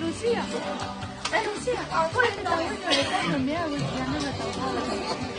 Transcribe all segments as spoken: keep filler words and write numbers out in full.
Lucia. Eh, Lucia. Put it in the window. It's on the mirror with the other.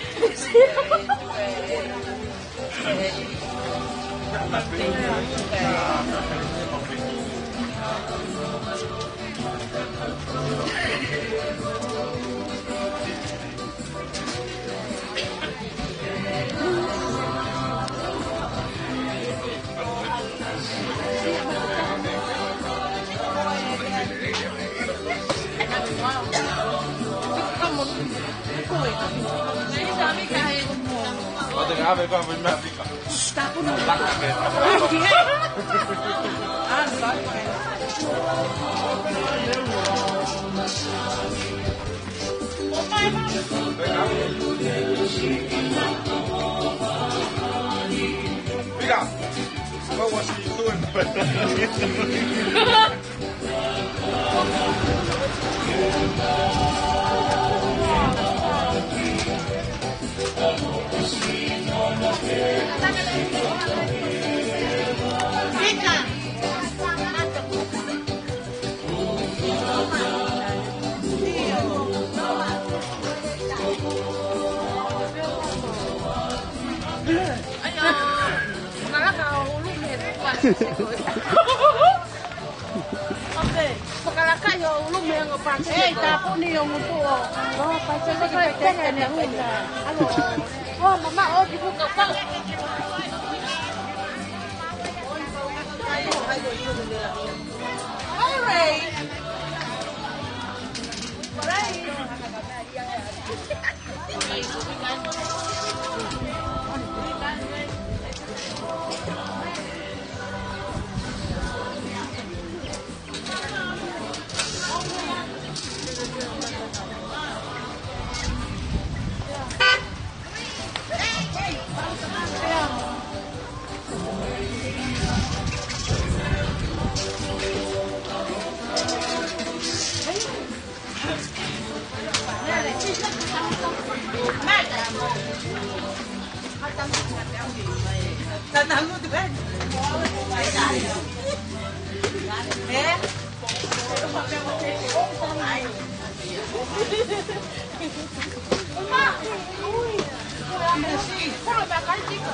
Mira, what was he doing? Ai, ā, kalaka ʻo ʻulu mei he kuasi. ʻOkei, kalaka ʻo ʻulu mei he ongo pātele. Ei, tāpuni ʻo ngutu ʻo. ʻO, pātele ko e pētene huna. ʻAlu. ʻO, mama, ʻo, ki huka pau. All right. All right. Ei. Chico.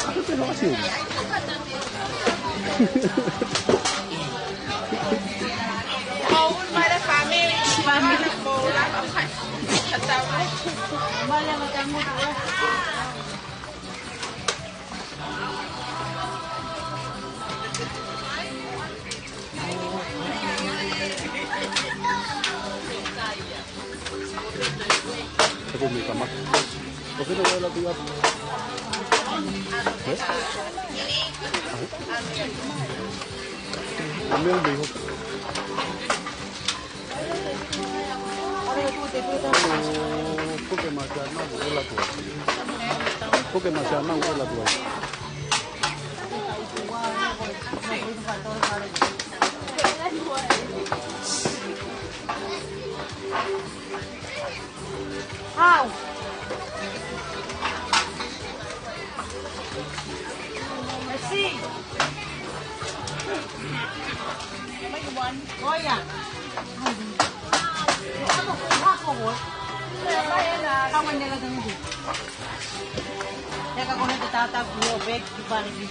Apa te lo hace? Te ko me kama. Ko fina wela tu ap. Eh? Ame o me ho. Ko ke masiana wela tu. Ko ke masiana wela tu. Hau. Merci. Oia. Hau. Hau. Hau. Hau. Hau. Hau. Hau. Hau. Heka ko he te tata kuo peki ki pari ki.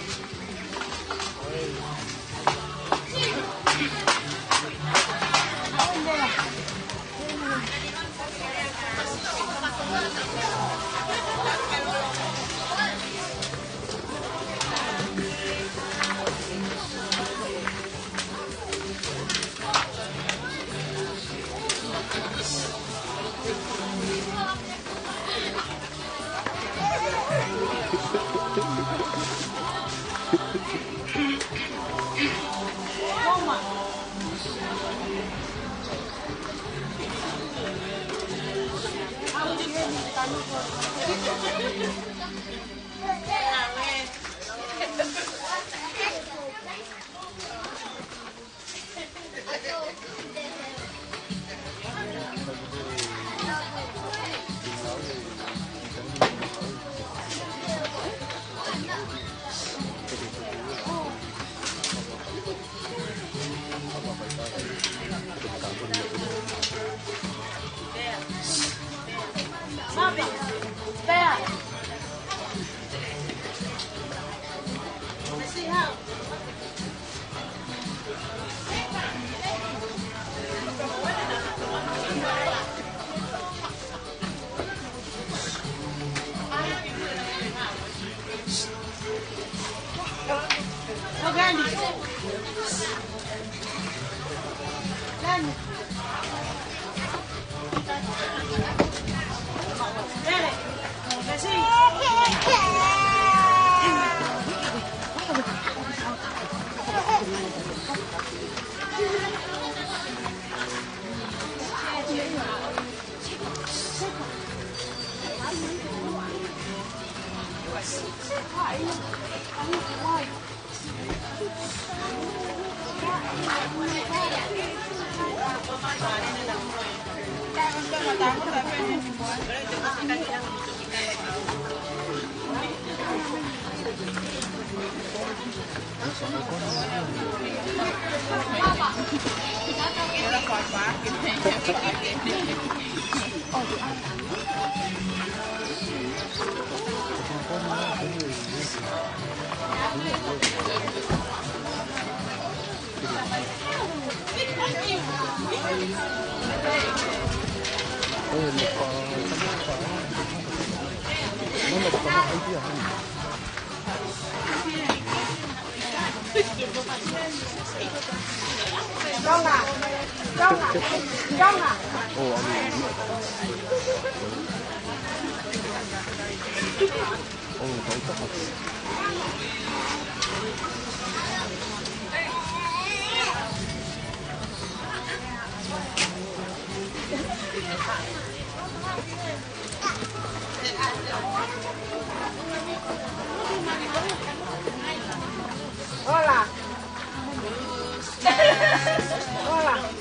Tonga, Tonga, Tonga. Hola. Hola.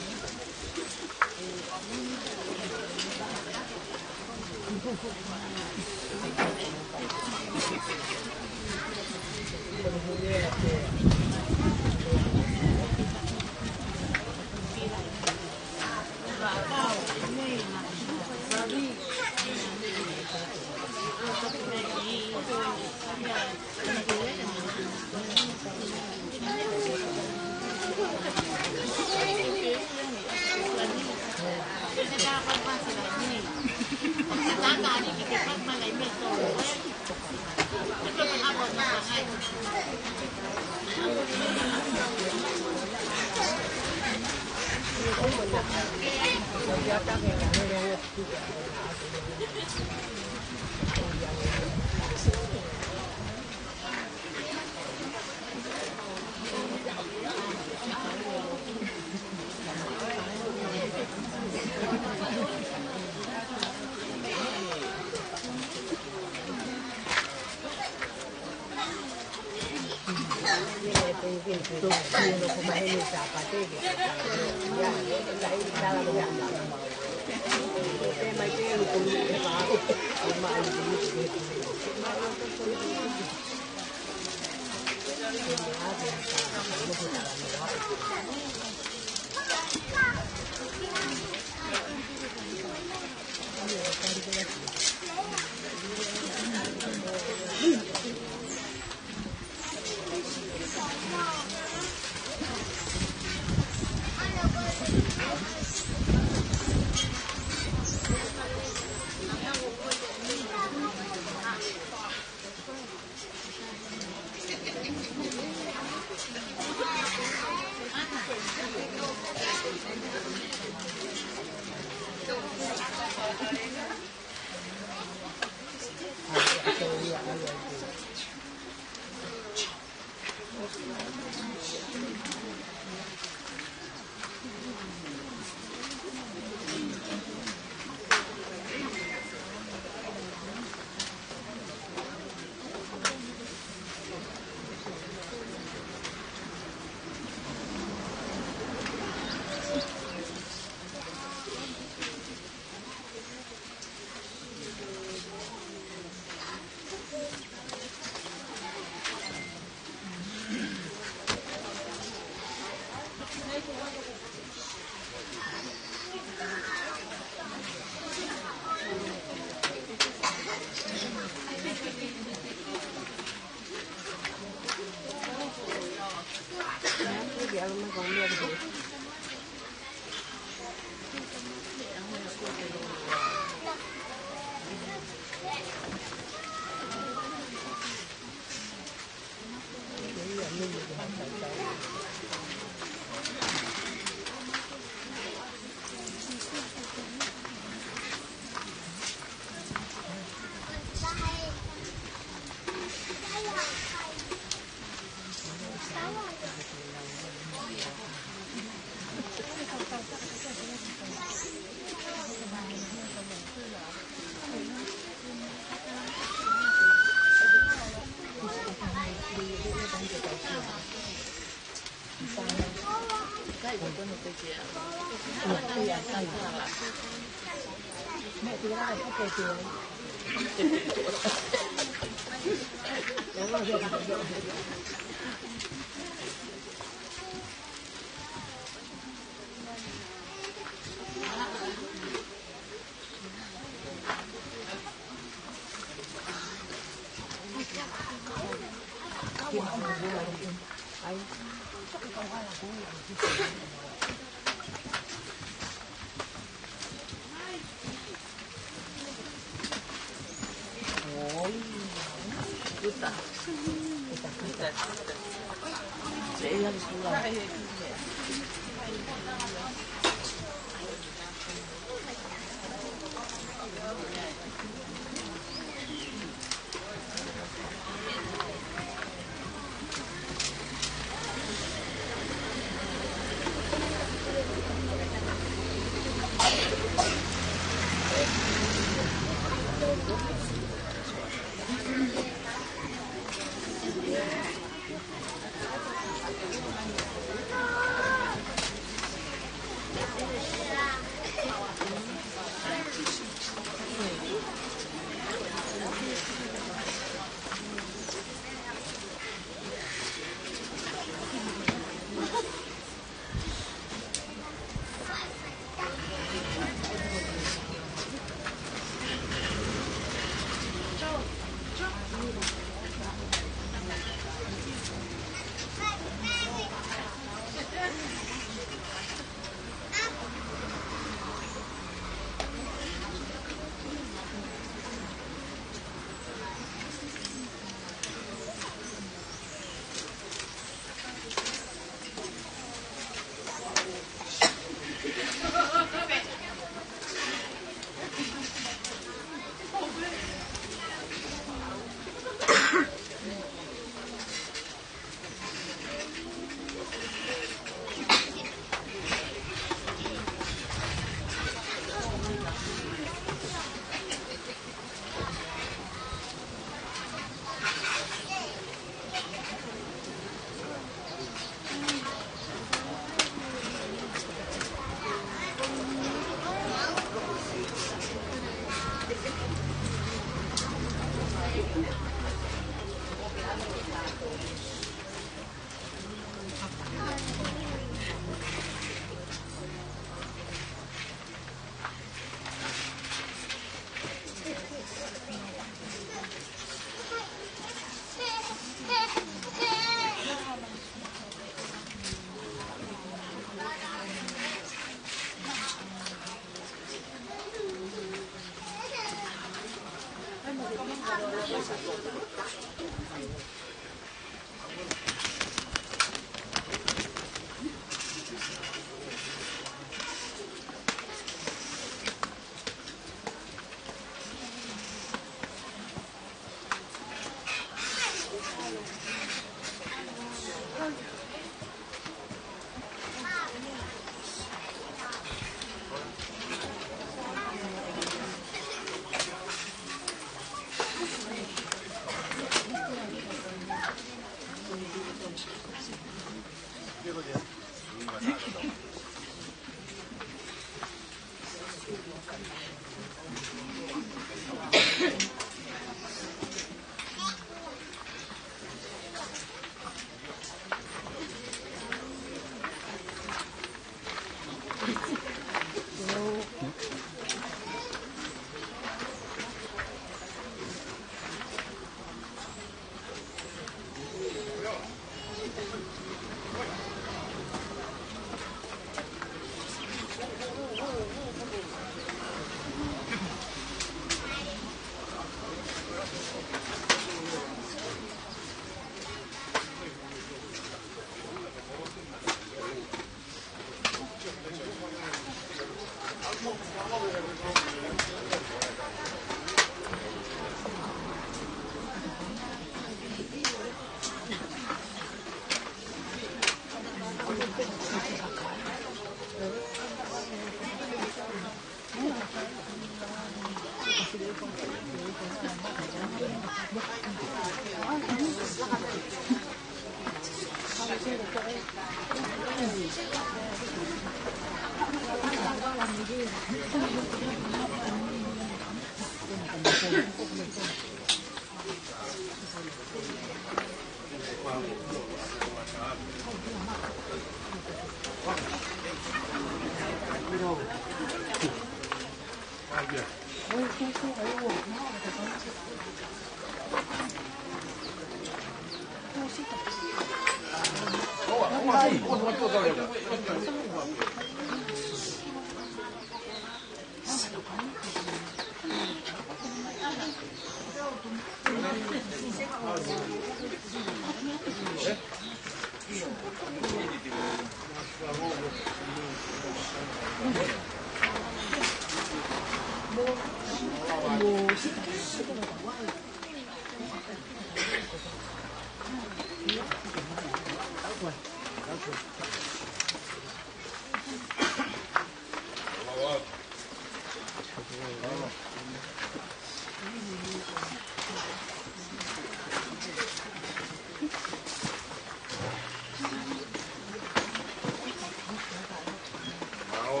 Mālō,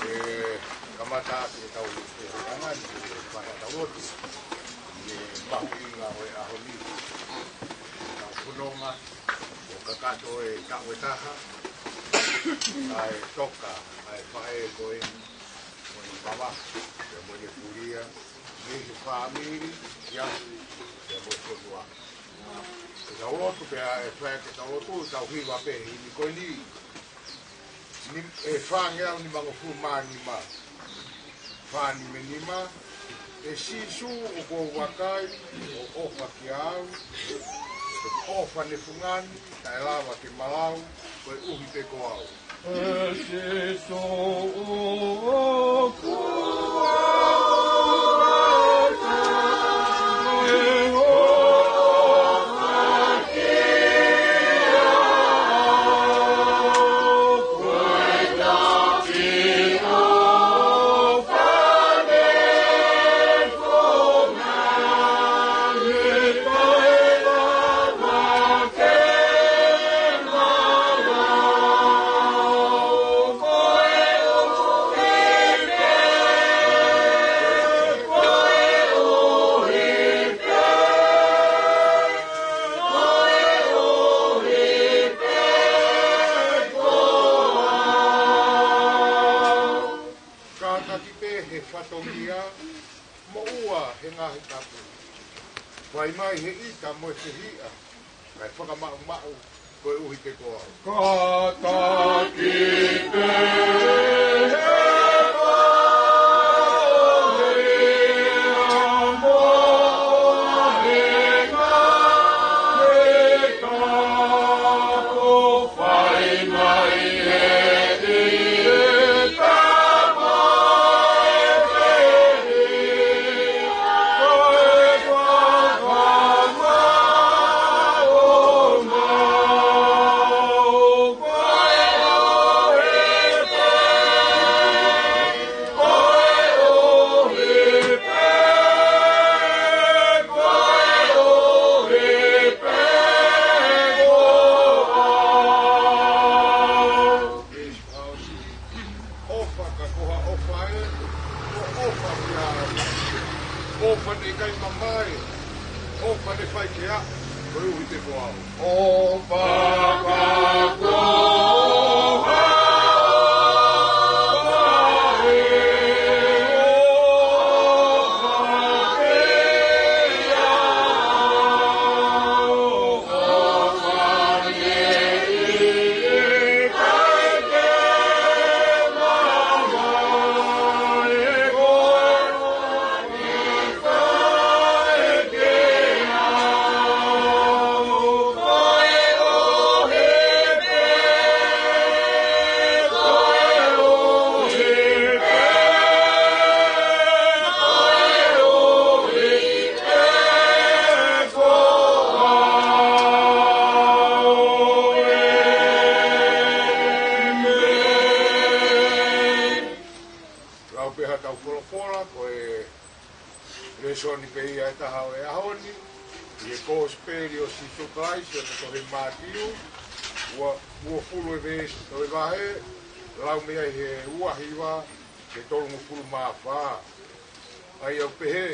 ʻe kamata ʻetau, ʻetau anga ni, ʻe fai ʻetau lotu. ʻI he mahuʻinga ʻo e ʻaho ni, ʻetau fononga, ʻo kakato e taʻu ʻe taha, ʻa e toka, ʻa e faʻē ko eni, mo ʻene mavahe, pea mo ʻene pulia, mei he fāmili, ia, pea mo e fonua. ʻEtau lotu pea ʻe fai ʻetau lotu, ʻetau hiva pē he himi ko eni. Ni, ʻe fāngeau nimangofulu mā nima. Fā nima nima, ʻe Sīsū ʻoku ou vakai, ʻo ʻofa kiate au, ʻoku ʻofa ʻene fungani, taʻe lava ke malau, koeʻuhi pē ko au. ʻE Sīsū ʻoku ou vakai, ʻo ʻofa kiate au, koeʻuhi Kātaki pē he fatongia, moʻua he ngaahi tapu. Fai mai he ʻita mo e fehiʻa, kae fakamaʻumaʻu koeʻuhi pē ko au. Kātaki pē he fatongia, moʻua he ngaahi tapu. Fai mai he ʻita mo e fehiʻa, kae fakamaʻumaʻu koeʻuhi pē, koeʻuhi pē, koeʻuhi pē ko au. ʻOfa ka ko ha ʻofa ē, ko e ʻofa kiate au. ʻOfa naʻe ʻikai mamae, ʻofa naʻe fai ke aʻu, koeʻuhi pē ko au. ʻOfa ka ko ha ʻofa ē, ʻofa kiate au. Lau pē haʻatau folofola, ko e lēsoni pē ia ʻe taha ʻo e ʻaho ni, ʻi he Kosipeli ʻo Sīsū Kalaisi ʻo e tohi Mātiu, ua, uofulu e veesi, toe vahe, Lau mei ai he ua hiva ki he tolungofulu mā fā. ʻA ia ʻoku pehē: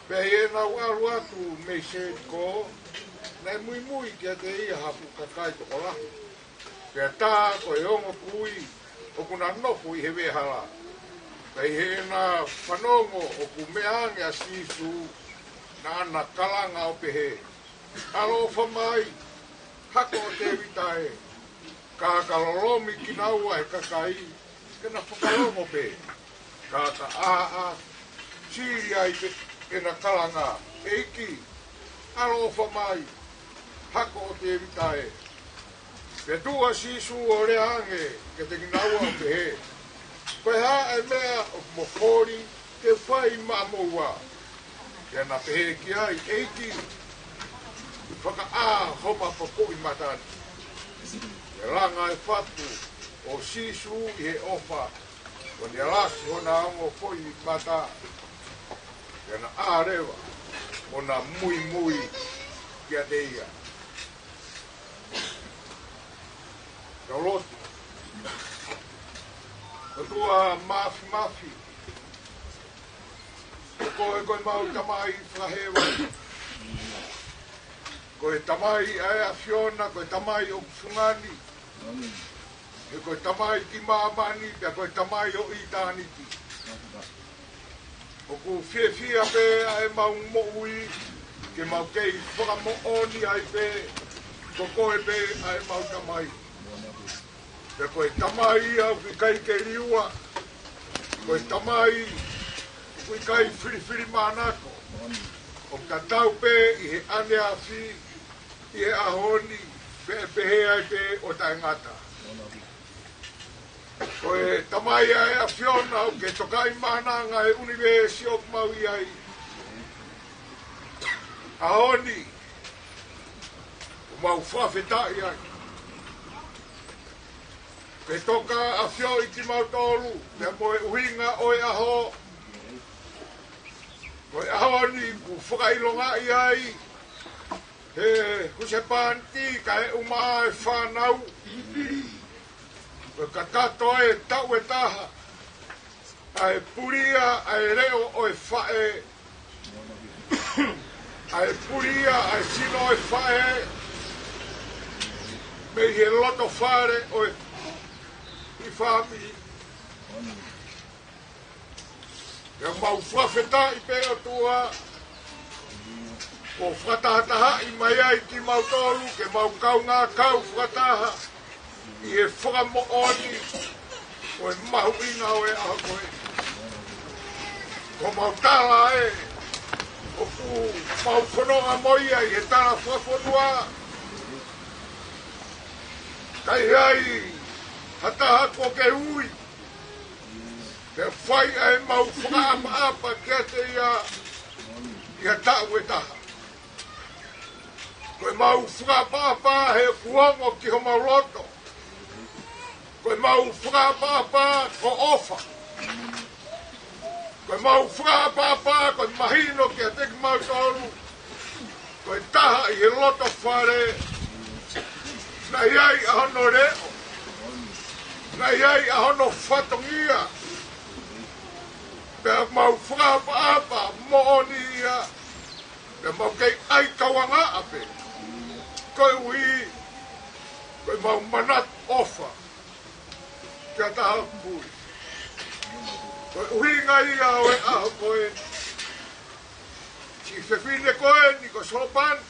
Pea ʻi heʻenau ʻalu atu mei Selikō, naʻe muimui kiate ia ha fuʻu kakai tokolahi, pea tā ko e ongo kui ʻoku na nofo ʻi he veʻehala. Pea ʻi heʻena fanongo ʻoku meʻa ange ʻa Sīsū, naʻa na kalanga ʻo pehē: ʻAloʻofa mai, Hako ʻo Tēvita ē, ka ka lolomi kinaua ʻe he kakai ke na fakalongo pē. Ka ka ʻāʻā, sili ai pē ʻena kalanga: ʻEiki, ʻaloʻofa mai, Hako ʻo Tēvita ē. Pea tuʻu ʻa Sīsū ʻo lea ange kiate kinaua ʻo pehē: Ko e hā ʻa e meʻa ʻoku mo koli ke fai maʻamoua? Pea na pehē ki ai: ʻEiki, fakaʻā homa popoʻi mata ni. Pea langa e fatu ʻo Sīsū ʻi he ʻofa, ʻo ne alasi hona ongo foʻi mata, pea na ʻā leva ʻo na muimui kiate ia. Tau lotu. ʻOtua Māfimafi, ko koe ko ʻemau Tamai fakahēvani. Ko e Tamai ʻa e ʻAfiona, ko e Tamai ʻoku fungani. He ko e Tamai ki māmani, pea ko e Tamai ʻo ʻitāniti. ʻOku fiefia pē ʻa ʻemau moʻui ke mau kei fakamoʻoni ai pē ko koe pē ʻa ʻemau Tamai. Pea ko e Tamai ia ʻoku ʻikai ke liua, ko e Tamai ʻoku ʻikai filifilimānako, ʻoku tatau pē ʻi he ʻaneafi, ʻi he ʻaho ni, pea ʻe pehē ai pē ʻo taʻengata. Ko e Tamai ʻa e ʻAfiona ʻoku ke tokaʻi maʻananga ʻa e ʻunivēsi ʻoku mau ʻi ai. ʻAho ni, ʻoku mau fakafetaʻi ai. Ke toka ʻafioʻi kimautolu, pea mo e ʻuhinga ʻo e ʻaho. Ko e ʻaho ni kuo fakaʻilongaʻi ai ʻe he husepāniti kae ʻumaʻā e fānau, ko e kakato e taʻu ʻe taha ʻa e pulia ʻa e leʻo ʻo e faʻē, ʻa e pulia ʻa e sino ʻo e faʻē mei he loto fale ʻo e fāmili. Pea mau fakafetaʻi pē ʻOtua, kuo fakatahatahaʻi mai ai kimautolu ke mau kaungā kau fakataha ʻi he fakamoʻoni ʻo e mahuʻinga ʻo e ʻaho ko ē. Ko mau tala ē, ʻoku mau fononga mo ia ʻi he tala fakafonua. Ka ʻi ai ha taha kuo ke ui, pea fai ʻa ʻemau fakaʻapaʻapa kiate ia ʻi ha taʻu ʻe taha. Ko ʻemau fakaʻapaʻapa he kuo ongo ki homau loto. Ko ʻemau fakaʻapaʻapa ko ʻofa. Ko ʻemau fakaʻapaʻapa ko e mahino kiate kimautolu, ko e taha ʻi he loto fale, naʻe ʻi ai ʻa hono leʻo, naʻe ʻi ai ʻa hono fatongia. Pea mau fakaʻapaʻapa moʻoni ia, pea mau kei ʻai kauangaʻa pē, koeʻuhi ko ʻemau manatu ʻofa ki ha taha puli. Ko e ʻuhinga ia ʻo e ʻaho ko ē, siʻi fefine ko eni ko Solopani,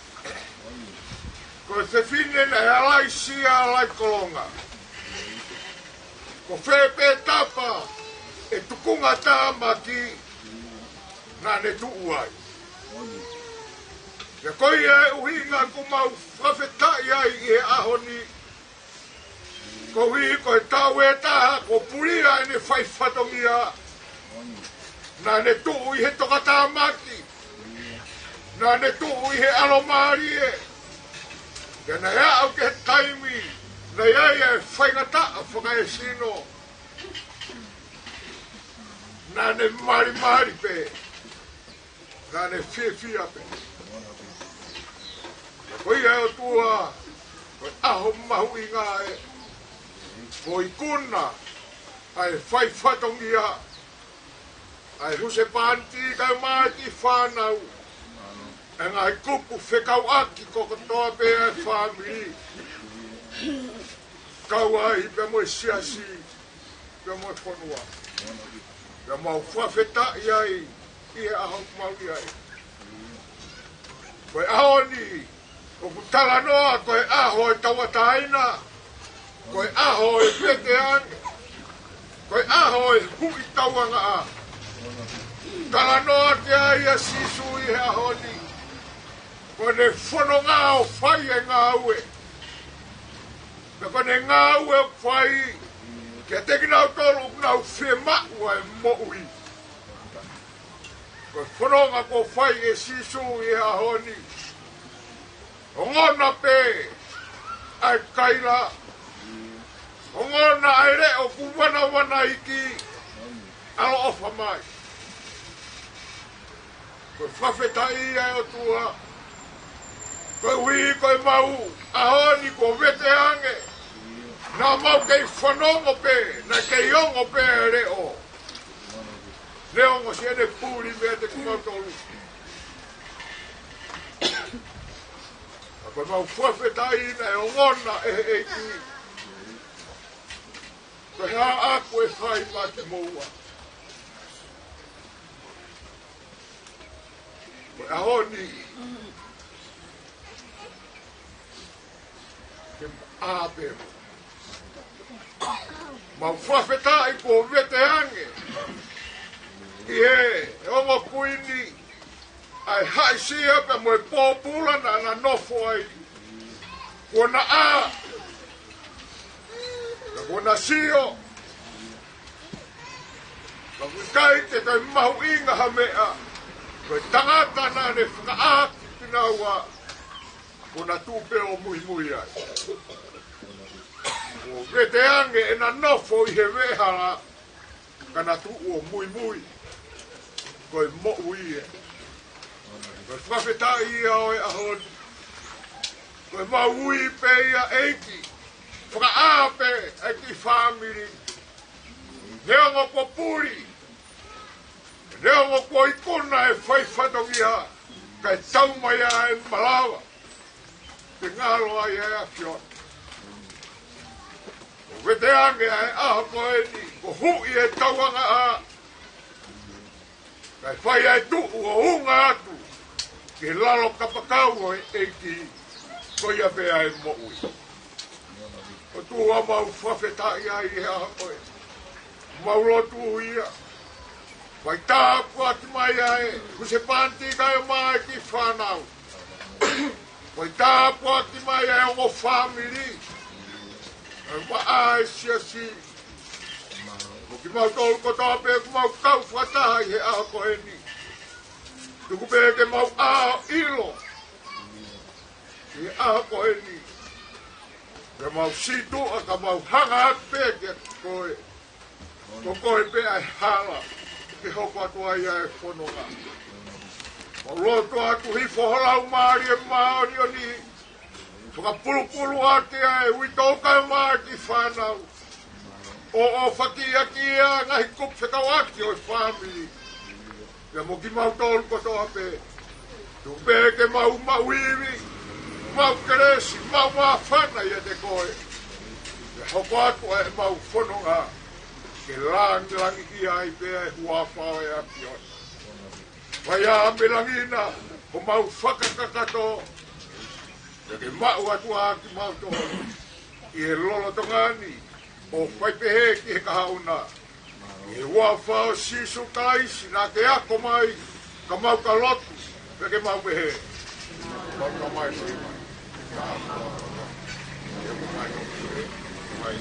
ko e fefine naʻe ʻalaisia ʻalaikolonga. Ko fē pē tapa ʻe tukunga tāmaki naʻa ne tuʻu ai. Pea ko ia e ʻuhinga ʻoku mau fakafetaʻi ai ʻi he ʻaho ni, koeʻuhi ko e taʻu ʻe taha kuo pulia ʻene fai fatongia. Naʻa ne tuʻu ʻi he tokatāmaki, naʻa ne tuʻu ʻi he ʻalomālie, pea naʻe aʻu ki he taimi naʻe ʻi ai e faingataʻa fakaesino. Naʻa ne malimali pē, naʻa ne fiefia pē. Ko ia ʻOtua, ko e ʻaho mahuʻinga ē, Ko e ikuna ʻa e fai fatongia ʻa e husepāniti kae ʻumaʻā e kiʻi fānau, ʻa e ngaahi kupu fekauʻaki kotoa pē ʻa e fāmili, kau ai pea mo e siasi, pea mo e fonua. Pea mau fakafetaʻi ai ʻi he ʻaho ʻoku mau ʻi ai. Ko e ʻaho ni, ʻoku talanoa ko e ʻaho ʻo e tauʻatāina, ko e ʻaho ʻo e veteange, ko e ʻaho ʻo e huʻi tauangaʻa. Talanoa ki ai ʻa Sīsū ʻi he ʻaho ni, ko ʻene fononga ʻo fai e ngāue. Pea ko ʻene ngāue ʻoku fai kiate kinautolu ʻoku nau fiemaʻu ʻa e moʻui. Ko e fononga kuo fai ʻe Sīsū ʻi he ʻaho ni. Ongona pē ʻa e kaila, ongona ʻa e leʻo kuo vanavanaiki, ʻaloʻofa mai. Ko e fakafetaʻi ʻa e ʻOtua, koeʻuhi ko e mau ʻaho ni kuo veteange, naʻa mau kei fanongo pē, naʻe kei ongo pē e leʻo. Neongo siʻene puli meiate kimautolu, ka ko e mau fakafetaʻi naʻe ongona ʻe he ʻEiki. Ko e hā ʻaku ʻe fai maʻa kimoua? Ko e ʻaho ni, ke ʻā pē. Mau fakafetaʻi kuo veteange ʻi he ongo kuini ʻa e haʻisia pea mo e pōpula naʻa na nofo ai. Kuo na ʻā, pea kuo na sio, ka ʻoku ʻikai te toe mahuʻinga ha meʻa. Ko e tangata naʻa ne fakaʻā kinaua, kuo na tuʻu pē ʻo muimui ai. Kuo veteange ʻena nofo ʻi he veʻehala, ka na tuʻu ʻo muimui. Ko e moʻui ē. Ko e fakafetaʻi ia ʻo e ʻaho ni. Ko e mau ui pē ia ʻEiki. Fakaʻā pē ʻa e kiʻi fāmili. Neongo kuo puli, neongo kuo ikuna e fai fatongia, kae tau mai ʻa e malava ke ngalo ai ʻa e ʻAfiona. ʻO veteange ʻa e ʻaho ko eni, ko e huʻi e tauangaʻa, kae fai ai e tuʻu ʻo unga atu ki he lalo kapakau ʻo e ʻEiki, ko ia pē ʻa e moʻui. ʻOtua, mau fakafetaʻi ai he ʻaho ko ē. Mau lotu ia. Fai tāpuaki mai ʻa e husepāniti kae ʻumaʻā e kiʻi fānau. Fai tāpuaki mai ʻa e ongo fāmili, kae ʻumaʻā e siasi, mo kimautolu kotoa pē ʻoku mau kau fakataha ʻi he ʻaho ko eni. Tuku pē ke mau ʻā ʻo ʻilo ʻi he ʻaho ko eni, ke mau sītuʻa ka mau hanga atu pē kiate koe. Ko koe pē ʻa e hala ke hoko atu ai ʻa e fononga. Mau lotu atu, hifo ho Laumālie Māʻoniʻoni, fakapulupulu ʻaki ʻa e uitou kae ʻumaʻā e kiʻi fānau, ʻo ʻofakiʻi ʻaki ʻa e ngaahi kupu fekauʻaki ʻo e fāmili, pea mo kimautolu kotoa pē. Tuku pē ke mau maʻu ivi, mau kelesi, mau māfana ʻiate koe, ke hoko atu ʻa e mau fononga ke langilangiʻia ai pē ʻa e huafa ʻo e ʻAfiona. Fai ā mei langi na homau fakakakato, pea ke maʻu atu ʻa kimautolu ʻi he lolotonga ni, ʻo fai pehē ki he kahaʻu na. ʻI he huafa ʻo Sīsū Kalaisi naʻa ke ako mai, ka mau ka lotu, pea ke mau pehē. Mau ka mai, mai.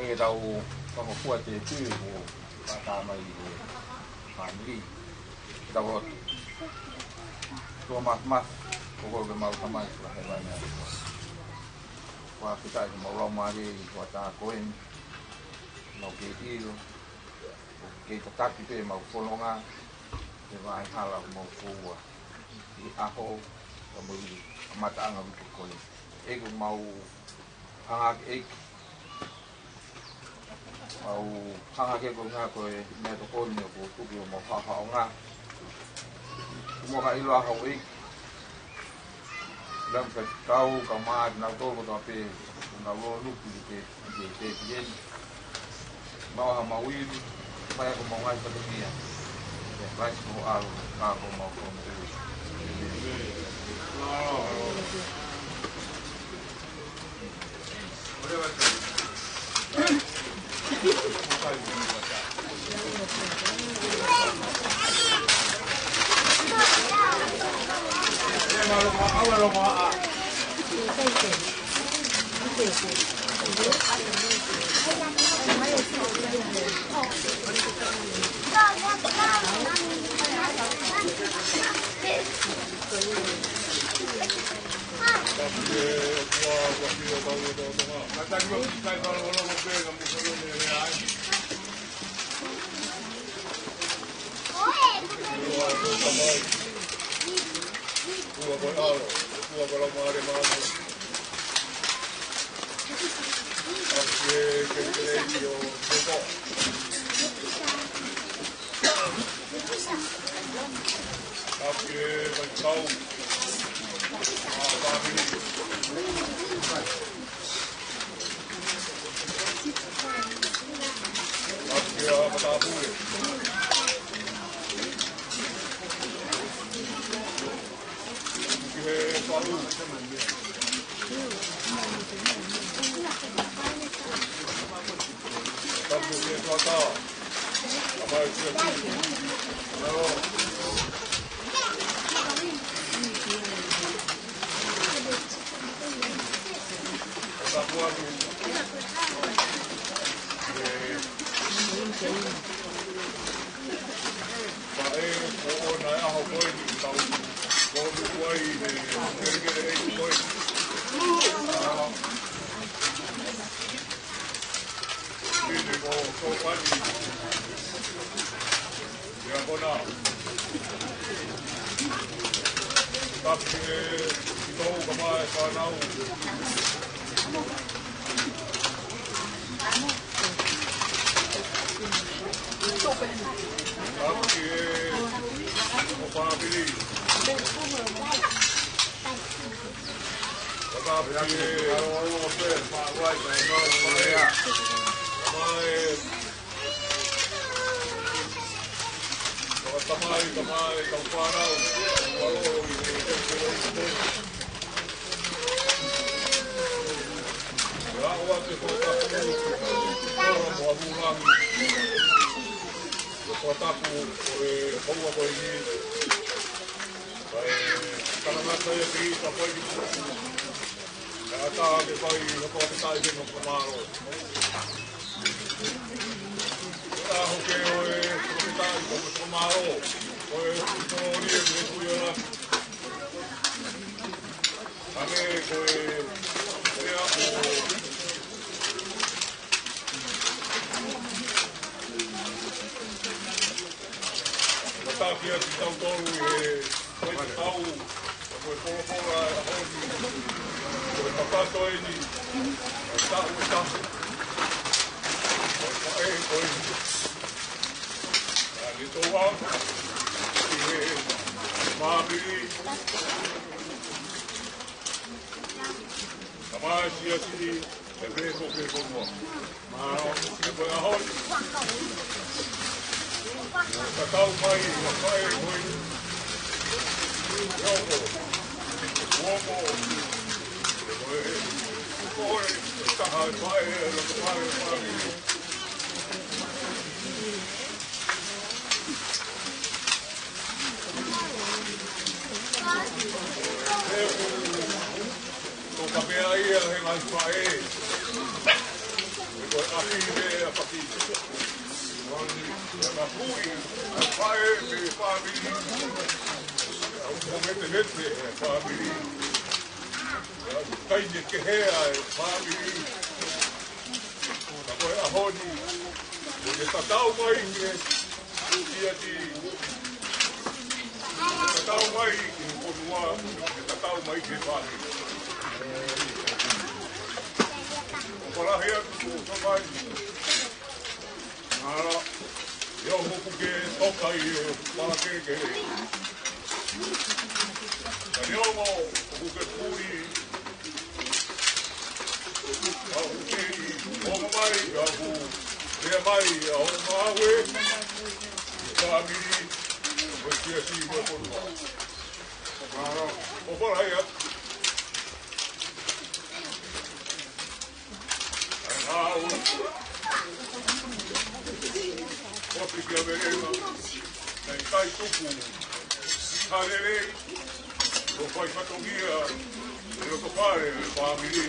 Ke tau fakafofonga te tui ko ata mai ko e fāmili. Ke tau lotu. ʻOtua Māfimafi, ko koe ke mau Tamai ʻoku ʻi hēvani ʻa e ʻOtua. Fakafetaʻi ko e mau lau mālie ʻi he hoʻatā ko eni. Mau kei ʻilo, ʻoku kei tataki pē mau fononga, he vaʻe hala ʻoku mau foua ʻi he ʻaho, ka mo e kamataʻanga ʻo e uike ko eni. ʻEiki ʻoku mau hanga ʻEiki, mau hanga ke ko e ngaahi ko e meʻatokoni ʻoku tuku ʻo mau haʻohaʻonga. Kuo mau ʻilo ʻa hau ʻEiki, lau faifekau, kae ʻumaʻā kinautolu kotoa pē ʻoku nau lōnuku ʻi he, ʻi he, ʻi he, ʻi he, mau ha mau ivi, fai ʻaki ʻemau ngaahi fatongia. ʻIa Kalaisi ko ho ʻAlo, ka ko homau Fakamoʻui. Kuo ko e ʻAlo, kuo ko e Laumālie Māʻoniʻoni. ʻAki e kelekele ʻi ho pō. ʻAki e faifekau, ʻa e fāmili. ʻAki e matāpule. Ki he falu. Tapu ki he fata. Tamai Siasi. Nalo. Tapu atu. Faʻē ko ʻona ʻaho ko eni tau ko ʻoku ai he kelekele ʻi ko eni. Pine ko Tokani. Ia kona. Tapu ki he ʻikai ka mai fānau. Tapu ki he ʻofāmili. Tapu ki he ʻofāmili. Tamai, tamai, kau fānau. Ua o i te te te te. Ua o te te te te. Ua o te te te te. Ua tapu, ʻo e, ʻo ua ko e ni. Kae, tangata ia ki ta koe ki. Kae ʻatā ke fai ha fakafetaʻi ki he fakamālō. ʻAho ke ʻo e fakafetaʻi ki he fakamālō. Ko e kolōlia ki he Tuʻi ʻo e langi. Hangē ko e, ko e ʻaho. Tataki atu kitautolu ʻi he faifekau, ko e folofola ʻo e ʻaho ni, ko e kakato eni, ko e taʻu ʻe taha, ko e faʻē ko eni. Naʻa ne tō atu ʻi he fāmili, Tamai Siasi, ʻe pehē ko e fonua. Mālō, ʻe ko e ʻaho ni. Tatau mai, ʻa e faʻē ko eni. Uomo. Uomo. Ko e, ko e, taha e faʻē, ʻe loto mai e faʻē. Ko ka pea ia he ngaahi faʻē. Ko Ko e ʻapi ʻa Pakine. Ko e ʻapi ʻa e faʻē mo e fāmili. ʻA e uho metehete ʻa e fāmili. ʻA e uho taimi kehe ʻa e fāmili. Ka ko e ʻaho ni, ʻoku tatau mai ki he siasi. Tatau mai ki he fonua, tatau mai ki he fāmili. ʻOku lahi atu ʻo mai. Mālō, ʻio ʻoku ke toka ʻi he pala kehekehe. Ka neongo ʻoku ke puli, ʻa ʻoku ke ʻi, ʻomai, ʻa ʻoku lea mai, ʻa ʻo mawe, fāmili, mo e siasi, mo e fonua. Mālō, ʻoku lahi atu. ʻA e ngāue. ʻOsi kia Melema, naʻe ʻikai tuku ha lelei, ʻo fai fatongia, ʻi loto fale ʻo e fāmili,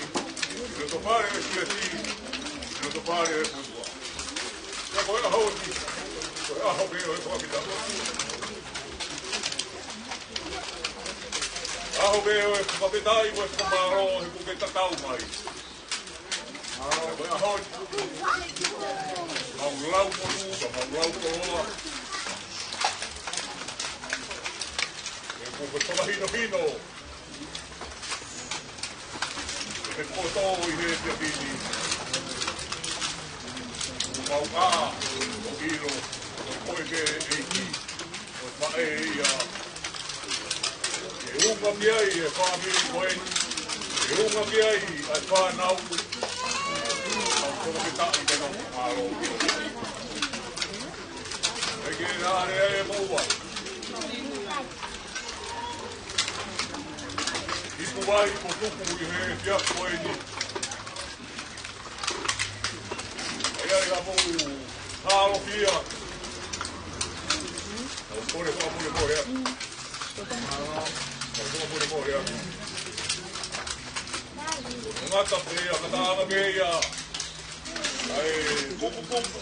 ʻi loto fale ʻo e siasi, ʻi loto fale ʻo e fonua. Ka ko e ʻaho ni, ko e ʻaho pē ʻo e fakafetaʻi. ʻAho pē ʻo e fakafetaʻi, ʻo e fakamālō, he kuo ke tatau mai. Mālō, ko e ʻaho ni. Mau lau monū, ka mau lau koloa. He kuo ke fakahinohino ʻe he poto ʻi he efiafi ni. Mau ʻā, ʻo ʻilo, ko koe pē ʻEiki. Ko e faʻē ia. ʻE unga ki ai e fāmili ko eni. ʻE unga ki ai ʻa e fānau. Mau fakafetaʻi pea mau mālō. ʻEiki, naʻa ne ʻai e moua. Ipu vai ko tuku ʻi he efiafi ko eni. ʻAi ai ha mou hālofia. ʻOku pole, ʻoku pole, pole atu. ʻOku pole, pole atu. Ngata pē ia, ngata anga pē ia. ʻAi, kupu, kupu.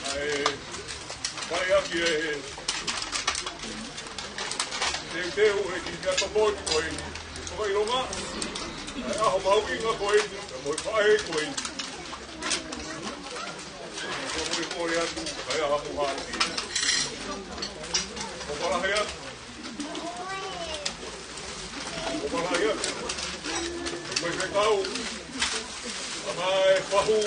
ʻAi, fai ʻaki e teuteu ʻe he kiʻi meʻatokoni ko eni. Fakaʻilonga. ʻAi, ʻaho mahuʻinga ko eni. Mo e faʻē ko eni. Ko e kole atu, ʻai ʻa haku hati. ʻOku lahi atu. ʻOku lahi atu. Ko e fekau. Ka mai fahu.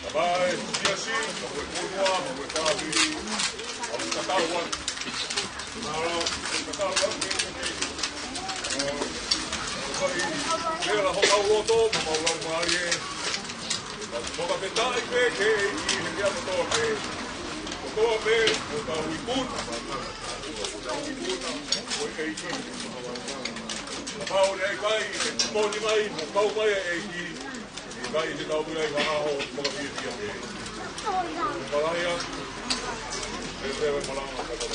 Ka mai siasi, ka mai fonua, ka mai fāmili. ʻOku tatau atu. Mālō, tatau atu. Pea la ho kau loto, mo kau laumālie. Fakafetaʻi pē ki he ʻEiki he meʻa kotoa pē. Kotoa pē, mo kau ikuna. Kau ikuna, mo e ʻEiki. Kapau ne ʻikai, ʻe tokoni mai, mo kau mai e ʻEiki. ʻIkai te tau ʻi ai ha ʻaho, fakafiefia pē. Malaia, e te ve malanga kata.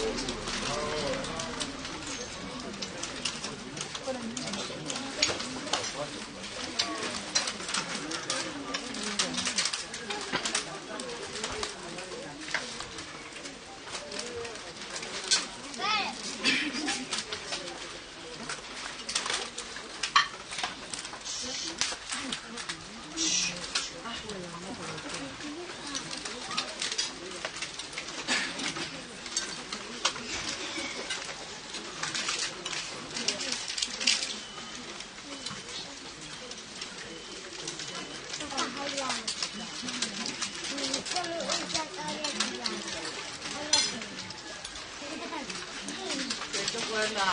Ke tuku ena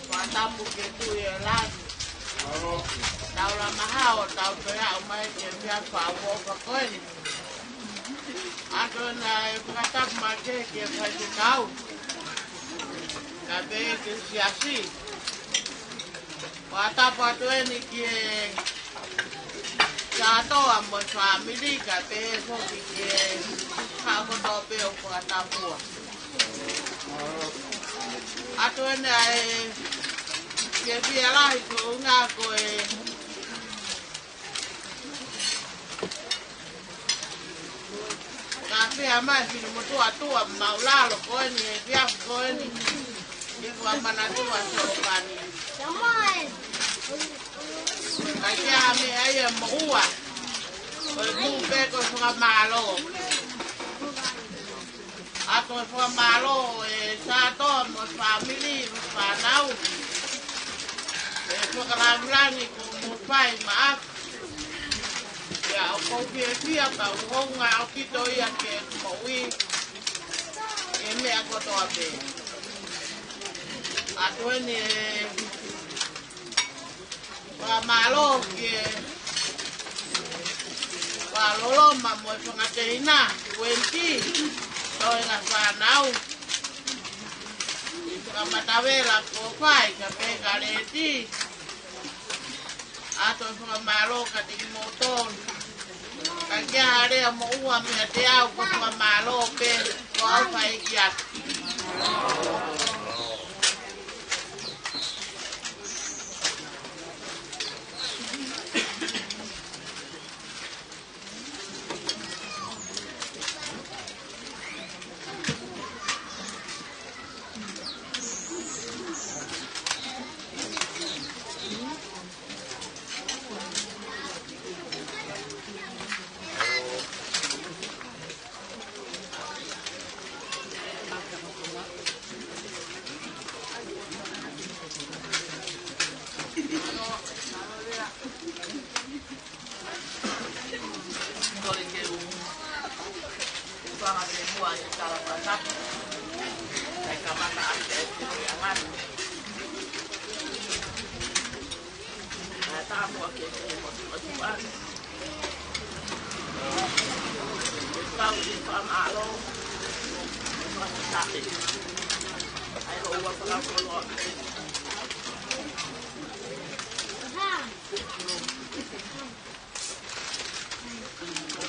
fakatapu ke tui e lani. Tau la mahao, tau toe aʻu mai ke mea fau o ka ko eni. ʻA ko ena e fakatapu mai ke ke faifekau. Ka pehē ke siasi. Fakatapu atu eni ki he Sātoa mo e fāmili ka pehē foki ki he kakai kotoa pē ʻoku fakatapua. ʻA ko ena e Ke fia lahi ko unga ko e. Ka fea mai fili mo tua tua mau lalo ko eni e fia ko eni. Ke fua mana tua so pani. Ka kia me ai e moua. Ko e mu pe ko fua malo. ʻA ko e fakamālō e Sātoa mo e fāmili mo e fānau. E fakalāngilangi ko mo fai maʻa. Ia ʻoku ou fiefia ka ʻoku ou ngā ʻaupito ia ke moʻui. E meʻa kotoa pē. ʻA ko eni e fakamālō ki he fakaloloma mo e fanga teina, Wendy, toenga fānau. ʻI he fakamatavela ko fai, ka pe ka leti. ʻA ko e fakamālō ka tiki mo tolu. Ka kia harea mo ua mea te au ko fakamālō pe ko au fai ki atu.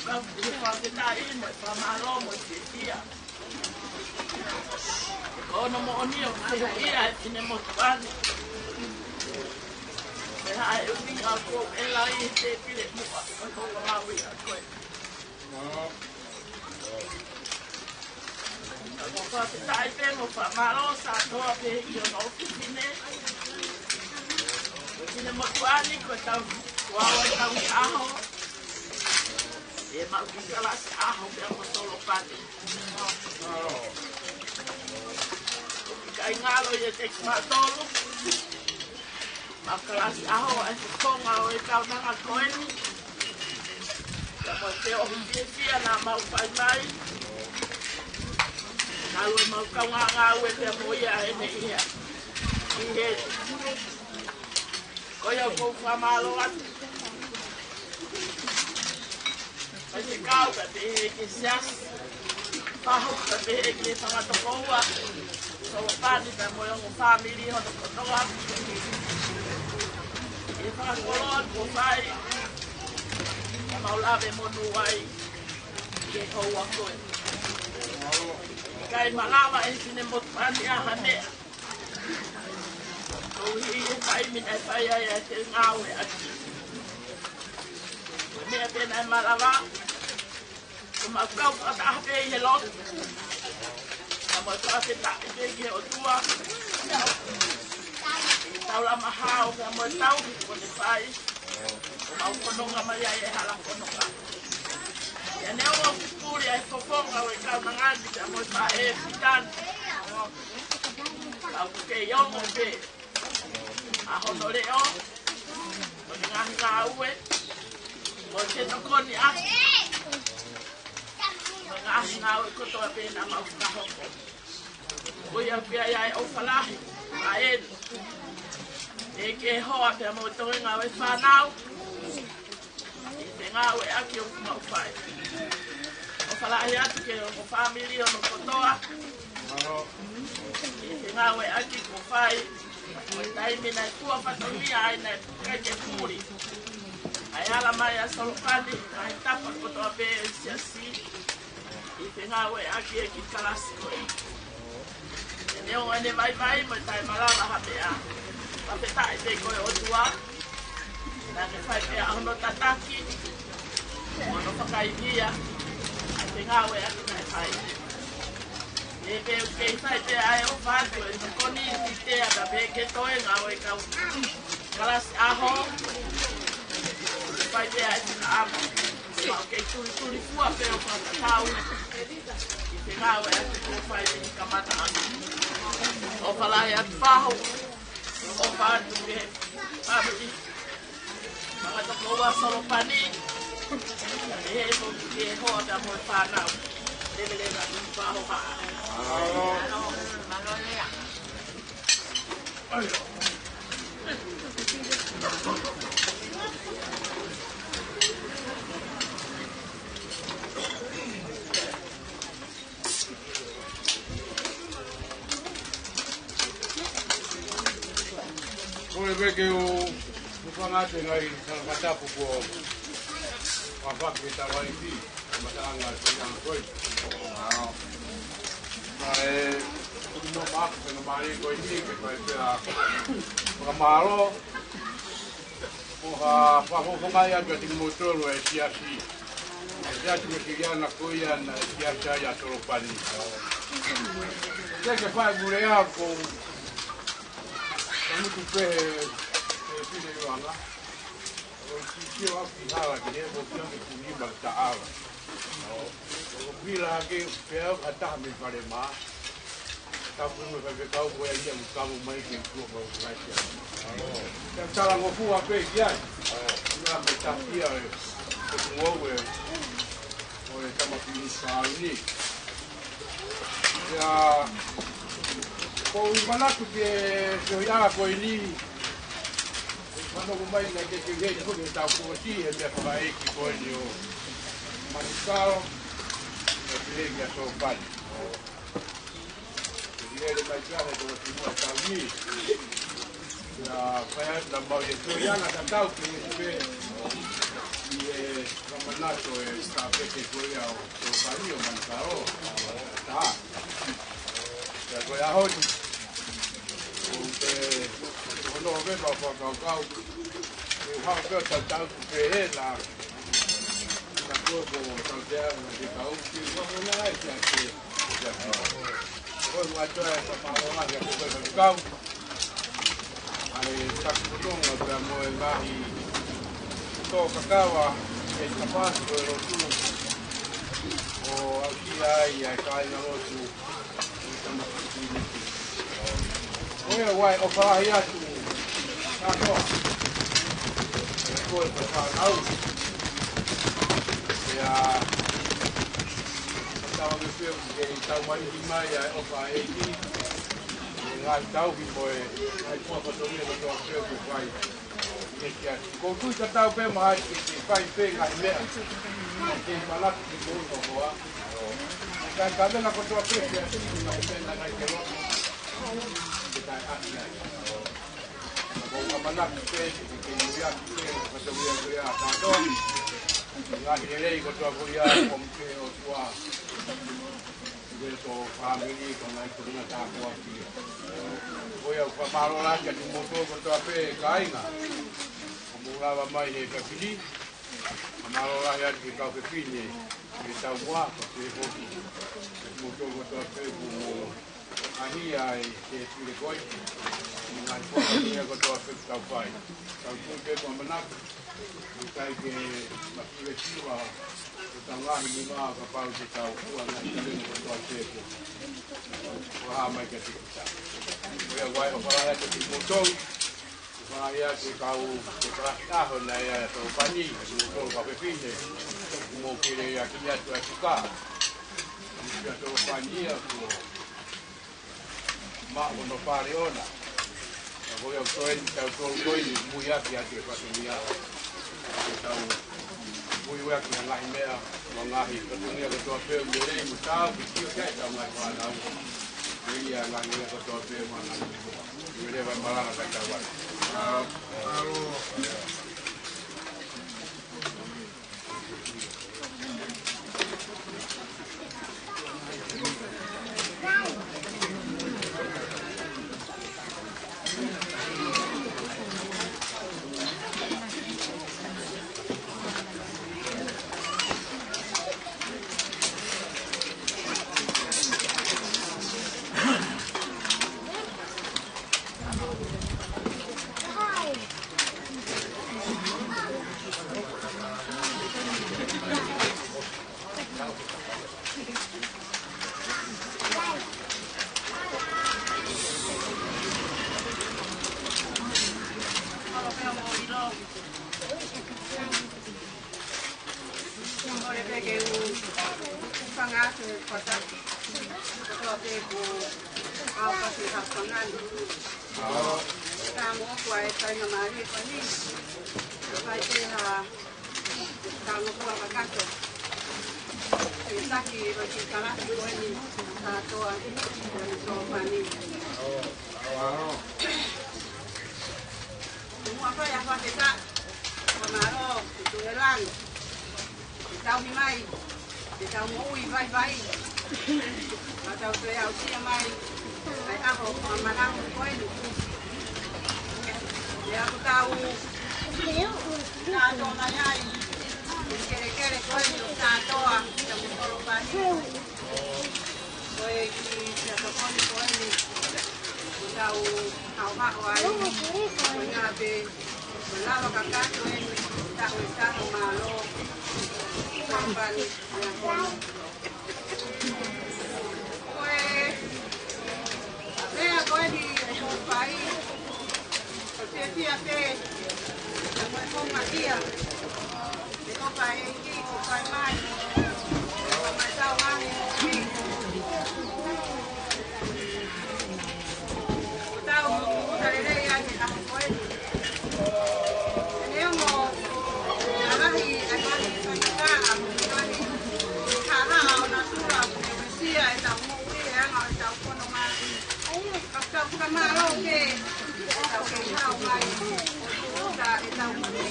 Ka ʻoku ou fakafetaʻi mo e fakamālō mo e fiefia. Ko hono moʻoni ʻoku fiefia e finemotuʻa ni. Pea ʻe ui ʻa ko e lahi te pile muʻa, ko e kau maui ʻa ko e. ʻOku ou fakafetaʻi pē mo fakamālō Sātoa pē ʻi hono ʻofefine. Ko e finemotuʻa ni ko e tau, ko au e tau ʻi ʻaho. ʻE mau ki kalasi ʻaho pea mo Solopane. ʻIkai ngalo ia te kimautolu. Mau kalasi ʻaho ʻa e fofonga ʻo e kaunanga ko eni. Ka mo te o fiefia naʻa mau fai mai. Naʻa ʻoku mau kaungā ngāue pea mo ia ʻene ia. ʻI he. Ko ia ʻoku ou fakamālō atu. Faifekau pea pehē ki he siasi. Pahu pea pehē ki he fanga tokoua. Solopane pea mo e ongo fāmili hono kotoa. ʻI he fakakoloa kuo fai. Mau lave monū ai. Ke houa ko ē. ʻIkai malava e finemotuʻa ni ʻa ha meʻa. Koeʻuhi e fai mei he fai ai ʻa e ngāue ʻaki. Ko e meʻa pē naʻe malava. Ko mau kau fakataha pē ʻi he lotu. Ka mau fakafetaʻi pē ki he ʻOtua. ʻI he taulama hao, ka mau tau, ko ne fai. Ko mau fononga mai ai e hala fononga. ʻIa neongo ʻoku puli ai fofonga ʻo e kaunanga ni pea mo e faʻē fitani. Ka ʻoku kei ongo pē ʻa hono leʻo, mo e ngaahi ngāue, mo e tokoni ʻaki, mo e ngaahi ngāue kotoa pē naʻa mau fakahoko. Ko ia pē ia e ʻofa lahi, ʻa eni. ʻE ke hoa pea mo e toenga ʻo e fānau. ʻI he ngāue ʻaki ʻoku mau fai. ʻOfa lahi atu ki he ongo fāmili hono kotoa. ʻI he ngāue ʻaki kuo fai. Ko e taimi naʻe fua fatongia ai naʻe ʻikai ke puli. ʻA e ala mai ʻa Solopane, ʻa e tapa kotoa pē ʻo e siasi. ʻI he ngāue ʻaki e kiʻi kalasi ko ē. ʻE neongo ʻene vaivai mo e taʻemalava ha meʻa. Fakafetaʻi pē ko e ʻOtua, naʻa ke fai pē ʻa hono tataki, hono fakaivia, ʻa e ngāue ʻa e naʻe fai. ʻE pē ʻoku kei fai pē ʻa e ʻofa atu ʻe tokoni ʻi te ata pē ke toe ngāue kau kalasi ʻaho, fai pē ʻa e tinaʻama. Mau kei tulituli fua pē ʻo fakatatau ʻi te ngāue atu ko fai ʻi kamata atu. ʻOfa lahi atu fahu, ʻofa atu ke fāmili. Manga toko ua Solopani, ʻe he mo ki he hoa pea mo e fānau. Leveleva atu fahu ha. Ko e veke o Mufangate ngai sa katapu ko Wafaki e tawaifi, mataʻanga ko ia ko e. Ka e, kuno maku pena mai ko e ni ke kai pea. Fakamālō, ko ha fakafofonga ia kia kimoutolu e siasi. E siasi Uēsiliana ko ia naʻe siasi ai ʻa Solopani. Te ke fai mure ako. Kamutu pē he, he pile iwanga. ʻO sio au ki hala ki he ko kia ke kuni ma taʻala. ʻO pila ke pea ha taha mei fale mā. Tapu mo e faifekau ko ia ia mo kamu mai ke kuo kau kai sia. Ka talangofua pē ki ai. Ia me takia e, e kungou e, ʻo e tama pili sauni. Ia, ko u manatu ke, ke ui ala ko eni, mano ko mai na ke ke hei ko ke tau ko si, he mea fakaʻeiki ko eni ʻo Manisalo, e ke hei kia Solopani. Ke lele mai kia he tō ki mua tau ni. Ia, fai atu na mau ia, ko ia na ka tau ke hei pē, i e kamanato e ka peke ko ia ʻo Solopani ʻo Manisalo. Tā. Ia ko e ʻaho ni. Ko te, ko November fakakaukau. Ko e hau pē ʻo tautau ku pē he na. Na ko ko tautau na ke kau ki ua mona ai kia ke. Ko e ua toe ka mao na kia ko e kau. ʻA e taki kotonga pea mo e ngaahi tō kakava e tapasi ko e lotu. ʻO au ki ai ʻa e kāinga lotu. Ko ia ʻoku ou ʻofa lahi atu. Kātoa. Ko e fānau. Ia. Tau me feu ke tau mai mai ʻa e ʻofa ʻeiki. Ngaahi tau ki mo e. Ngaahi kua kotoa kotoa feu ke fai. Ko tui ka tau pē mahai ke, ke fai pē ngaahi meʻa. Ke manatu ki mou no hoa. Ka, ka mena kotoa pē, ke ati ki ngaahi meʻa na kai ke loa. Ke kai ati ai. Ka ko ka manatu pē, ke, ke ui atu pē, ka tau ia ko ia, ka tau. Ngaahi lelei kotoa ko ia, ko mke o tua. Ke tō fāmili, ko ngai ko ngai tā kua ki. Ko ia, fakamālō lahi atu kimoutolu kotoa pē kāinga. Ko mou lava mai he kapili. Fakamālō lahi atu ki he kau fefine. Ke tau mua, ko te hoki. Kimoutolu kotoa pē ko mou. Ahi ai, ke pile koi. Ngai ko ia kotoa pē tau fai. Tau tui pē ko manatu. ʻIkai ke maki e siva, ko tau ngaahi nima kapau te tau kua ngaahi tele kotoa pē ko. Ko ha mai ke te kita. Ko ia vai ʻofa lahi atu kimoutolu. ʻOfa lahi atu kau, ko kalasi ʻaho na ia ʻa Solopani, kimoutolu kau fefine. Mo kele ia ki atu ʻa e tuka. Ia Solopani ia ko. Maʻu hono fale ʻona. Ka ko ia ʻoku toe ni tau tolu ko eni mui ʻaki atu e fatongia. Ke tau mui ʻaki ha ngaahi meʻa, mo e ngaahi fatongia kotoa pē ʻoku lelei mo tau, ke sio ki ai tau ngaahi fānau. Ko ia ngaahi meʻa kotoa pē mo e ngaahi meʻa. Ke lele vai malanga ka tau ai. Kotoa pē kuo ʻaupasi ha fanga ni. Ka moʻoku ʻa e faingamālie ko eni. Fai pē ha talangofua kakato. Ke taki ʻo e kiʻi kalasi ko eni. Sātoa, ko eni Solopani. Muʻa fai ʻa e fakafetaʻi. Fakamālō, ʻEiki ʻi langi. Ke tauhi mai, ke tau moʻui vaivai. Ka tau toe aʻusia mai ʻa e ʻaho fakamanatu ko eni. Pea ʻoku tau sātoa mai ai ʻi he kelekele ko eni ʻo Sātoa, ʻi he Solopani. Ko e kiʻi tokoni ko eni ʻoku tau haʻohaʻo ai, ko e ngaahi pē ko e lava kakato eni, taʻu ʻe taha, mālō. Kampani, ʻa e kono. Ko e meʻa ko eni ʻoku fai, ko e fiefia pē, ko e founga ia. Ko e ʻEiki ʻoku fai mai, ʻoku fai mai tau ngaahi moʻui. Ko tau ʻuta lelei ai he ʻaho ko eni. Neongo ʻa e lahi ʻa e ngaahi faingataʻa, ngaahi haʻahaʻa ʻo natula, ʻoku ne uesia ʻetau moʻui, e anga ʻo ʻetau fononga. Ka tau fakamālō pē, tau kei hao mai, ʻo ʻuta ʻetau moʻui.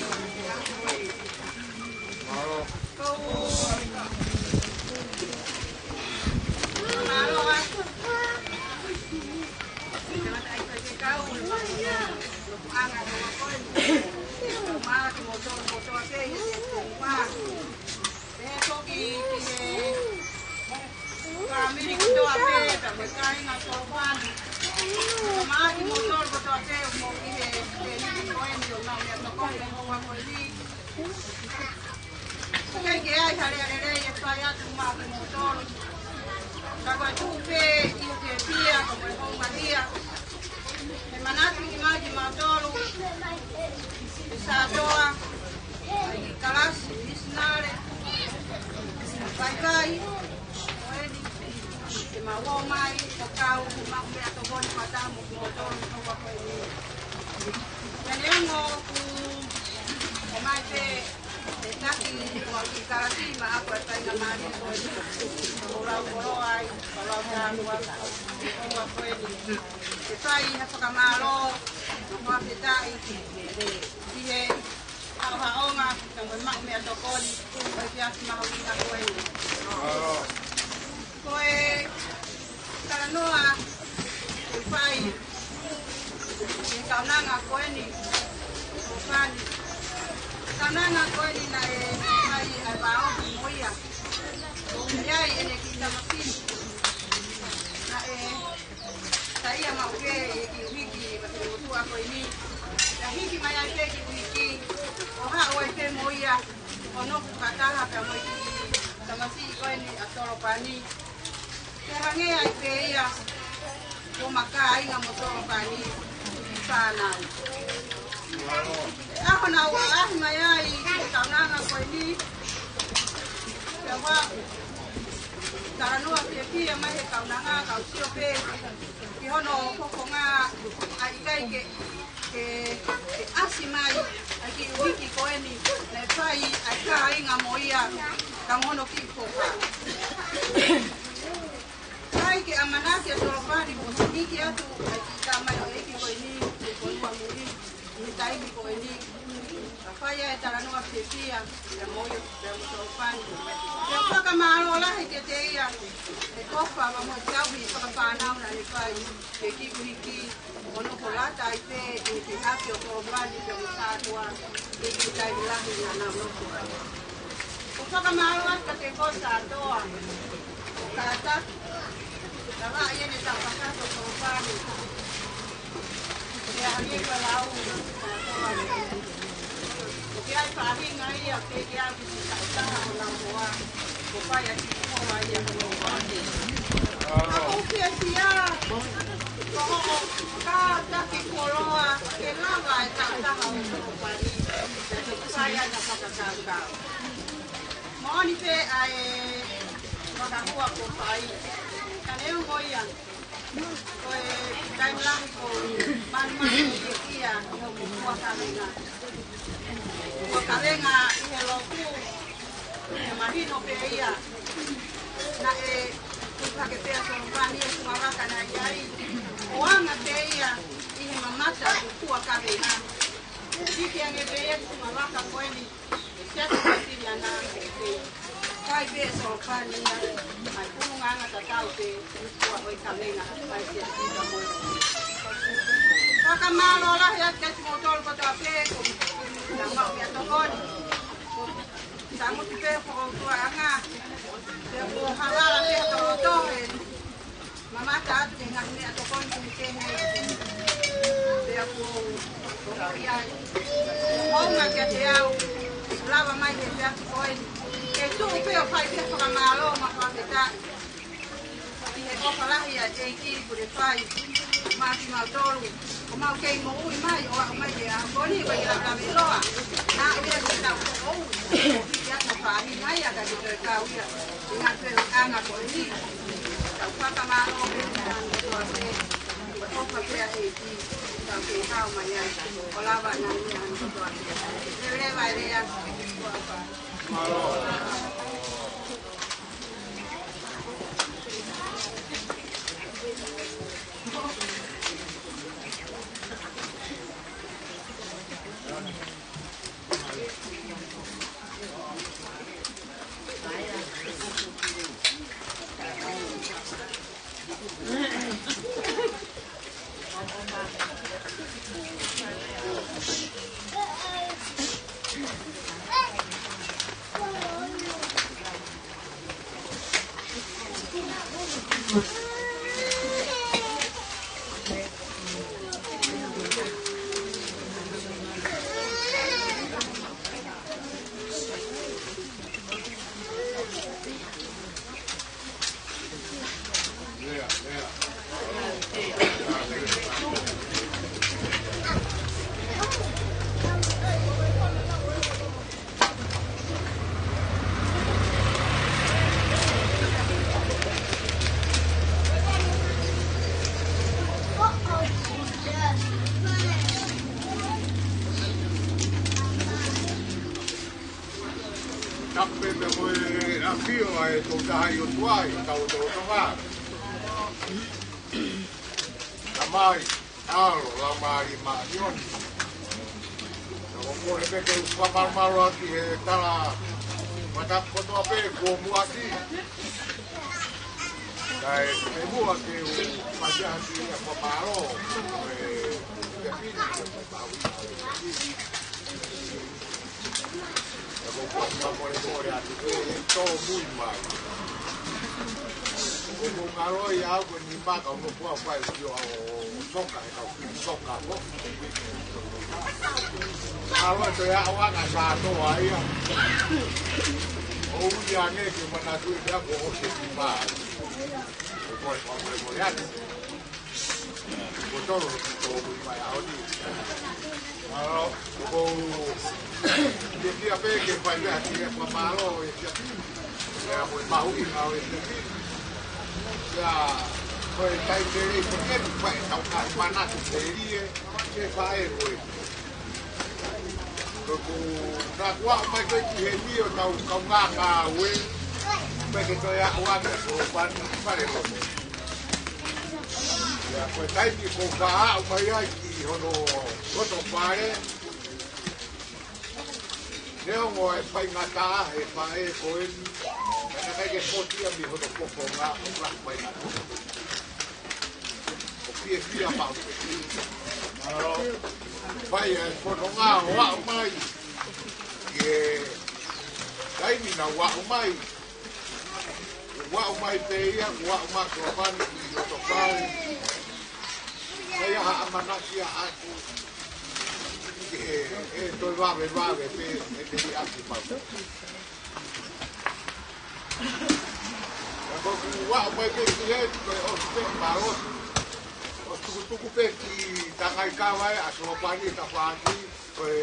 Mālō. Ko u mālō atu. Ke kau, anga ʻo e ko eni. Mālō kimoutolu kotoa pē, ʻi he mā. Pea toki ki he fāmili kotoa pē, pea mo e kāinga Solopani. Mālō kimoutolu kotoa pē, mou ʻi he, he meʻa ko eni, ʻo e ngaahi meʻatokoni ʻo e houa ko eni. ʻIkai ke ʻi ai ha lea lelei ʻe fai atu maʻa kimoutolu. Ka ko e tuʻu pē ʻi he fiefia, ka ko e houngaʻia. He manatu ki mai kimautolu. He Sātoa, ʻa e kalasi misinale. Vaivai, ko eni. Ke mau ō mai, ko kau, mau meʻatokoni pea mo kimoutolu, ko eni. Pea neongo ʻoku ʻomai pē ʻe he taki ʻo e kiʻi kalasi maʻaku ʻa e faingamālie ko eni. Ko lau koloa ai, ko lau tānua, ko eni. Ke fai ha fakamālō, mo e fakafetaʻi, ʻi he haʻohaʻonga, ka mo e maʻu meʻatokoni, ʻo e efiafi mahuʻinga ko eni. Ko e talanoa ʻoku fai ʻi he kaunanga ko eni, ʻo fani. Kaunanga ko eni naʻe fai ʻa e vāofi mo ia. ʻOku ʻi ai ʻene kiʻi tamasiʻi. Naʻe saiʻia maʻu pē ʻe he kiʻi ʻuhiki ʻo e motuʻa ko eni. Naʻe hiki mai ai pē kiʻi ʻuhiki, ʻo haʻu ai pē mo ia, ʻo nofo fakataha pea mo e kiʻi tamasiʻi ko eni ʻa Solopani. Pea hangē ai pē ia ko Makāinga mo Solopani, fānau. ʻAho naʻa nau ʻaʻahi mai ai ki he kaunanga ko eni, pea ʻoku talanoa fiefia mai he kaunanga, ka u sio pē ki hono fofonga, ʻa e ʻikai ke, ke, ke ʻasi mai ʻa e kiʻi ʻuhiki ko eni, naʻe fai ʻa e kāinga mo ia, ka mo hono kiʻi foha. ʻIkai ke ʻamanaki ʻa Solopani kuo hiki atu ʻa e kiʻi tamaioʻeiki ko eni, ko e fonua muli, ʻi he taimi ko eni. Ka fai ai e talanoa fiefia, pea mo ia, pea mo Solopani. Pea fakamālō lahi kiate ia, he ʻofa mo e tauhi fakafānau naʻa ne fai, he kiʻi ʻuhiki, ʻo nofo lata ai pē ʻi he ʻapi ʻo Solopani pea mo Sātoa, ʻi he taimi lahi naʻa nau nofo ai. ʻOku fakamālō atu kiate koe Sātoa, ʻo kātaki, ka laʻi ʻene taʻu kakato Solopani. Pea hangē ko e lau, Sātoa. ʻOku ʻi ai e faʻahinga ia, pea ʻoku ʻi ai e kiʻi taʻu taha ʻo nau hoa. Ko e fai ʻa e kiʻi hoa ia ko e hoa. Ka ʻoku fiefia, ko hoʻo kātaki koloa, ke lava e taʻu taha ʻo Solopani. Pea ke fai ʻa e fakakaukau. Moʻoni pē ʻa e fakahua kuo fai. Ka neongo ia, ko e taimi lahi kuo malumalu ia ʻi hoʻomo fua kavenga. Fua kavenga ʻi he lotu, ʻe mahino pē ia naʻe tupu hake pē ʻa Solopani e funga vaka naʻe ʻi ai, ʻo anga pē ia ʻi he mamata ʻo e fua kavenga. Hiki ange pē ia e funga vaka ko eni, ʻe siasi Uēsiliana, ʻe fai pē ʻe Solopani ia ʻa e funga anga tatau pē ʻo e fua ʻo e kavenga ʻa e siasi Samoa. Fakamālō lahi atu kiate kimoutolu kotoa pē kuo mou maʻu e tokoni. Tangutu pē ʻa e fokoutuaʻanga, pea kuo halala pē ʻa e toloto he mamata atu ki he ngaahi meʻatokoni kehekehe. Pea kuo, kuo ʻi ai e hounga kiate au, lava mai he efiafi ko eni ke tuʻu pē ʻo fai pē ha fakamālō mo e fakafetaʻi ʻi he ʻofa lahi ʻa e ʻEiki kuo ne fai maʻa kimautolu, ʻo mau kei moʻui mai ʻo aʻu mai ki he ʻaho ko eni, ʻoku ʻikai ke lavelave loa. Naʻa ʻoku ʻi ai ke tau moʻui, ʻo hiki atu ʻo faʻahinga ia ka ke toe kau ia ʻi he ngaahi feohiʻanga ko eni. Tau fakamālō pē ki he ʻOtua pē, ʻofa pē ʻa e ʻEiki, tau kei hao mai ai, ʻo lava ʻa e ngaahi meʻa ʻa e ʻOtua pē. Leveleva e lea. Tapu pē mo e ʻafio ʻa e Tokotaha ʻi ʻOtua ʻi hotau lotolotonga. Tamai, ʻAlo, Laumālie Māʻoniʻoni. Naʻa ʻoku ou kole pē ke u fakamalumalu atu he tala fakatapu kotoa pē kuo muʻaki. Kae muʻa ke u fai atu e fakamālō, e, e pini, e pau. Ka ʻoku ou fakamolemole atu pē, ʻe tōmui mai. ʻOku ou ngalo ia au ko e nima ka ʻoku ou fai ʻo soka, e kau soka ko. Ngalo ʻe toe aʻu anga sātoa ia. ʻOku ou ʻi ai ange ke manatuʻi pē kuo ʻosi e nima. ʻOku ou fakamolemole atu. Ko tolo, ko mai a oti. ʻAlo, ko te kia pē ke fai pē ʻa e fakamālō e kia. Ia, ko e mahuʻinga ʻo e kia. Ia, ko e taimi lelei ko eni, fai ʻetau ngaahi manatu kelie, ke fai ko e. Ko, ko, ka kuo aʻu mai ko ē ki heni ʻo tau kaungā ngāue, pea ke toe aʻu ange ko pani fale loto. Ia, ko e taimi ko ē ʻoku aʻu mai ai ki hono loto fale. Neongo e faingataʻa he faʻē ko eni, ka naʻe ʻikai ke foki ia mei hono fofonga ʻo laku mai na. ʻO fiefia maʻu pē. Fai e fononga ʻo aʻu mai. Ki he taimi naʻa ku aʻu mai. Kuo aʻu mai pē ia, kuo aʻu mai ko pani ki loto fale. Sai ha ʻamanaki ʻaʻaku. Ke, ʻe toe vavevave pē, ʻe te li atu mau. Ka ko ʻeku aʻu mai pē ki heni, ko e ʻosi pē mālohi. ʻOsi tukutuku pē ki tangai kava ē, ʻa Solopani ʻe tafaʻaki, ko e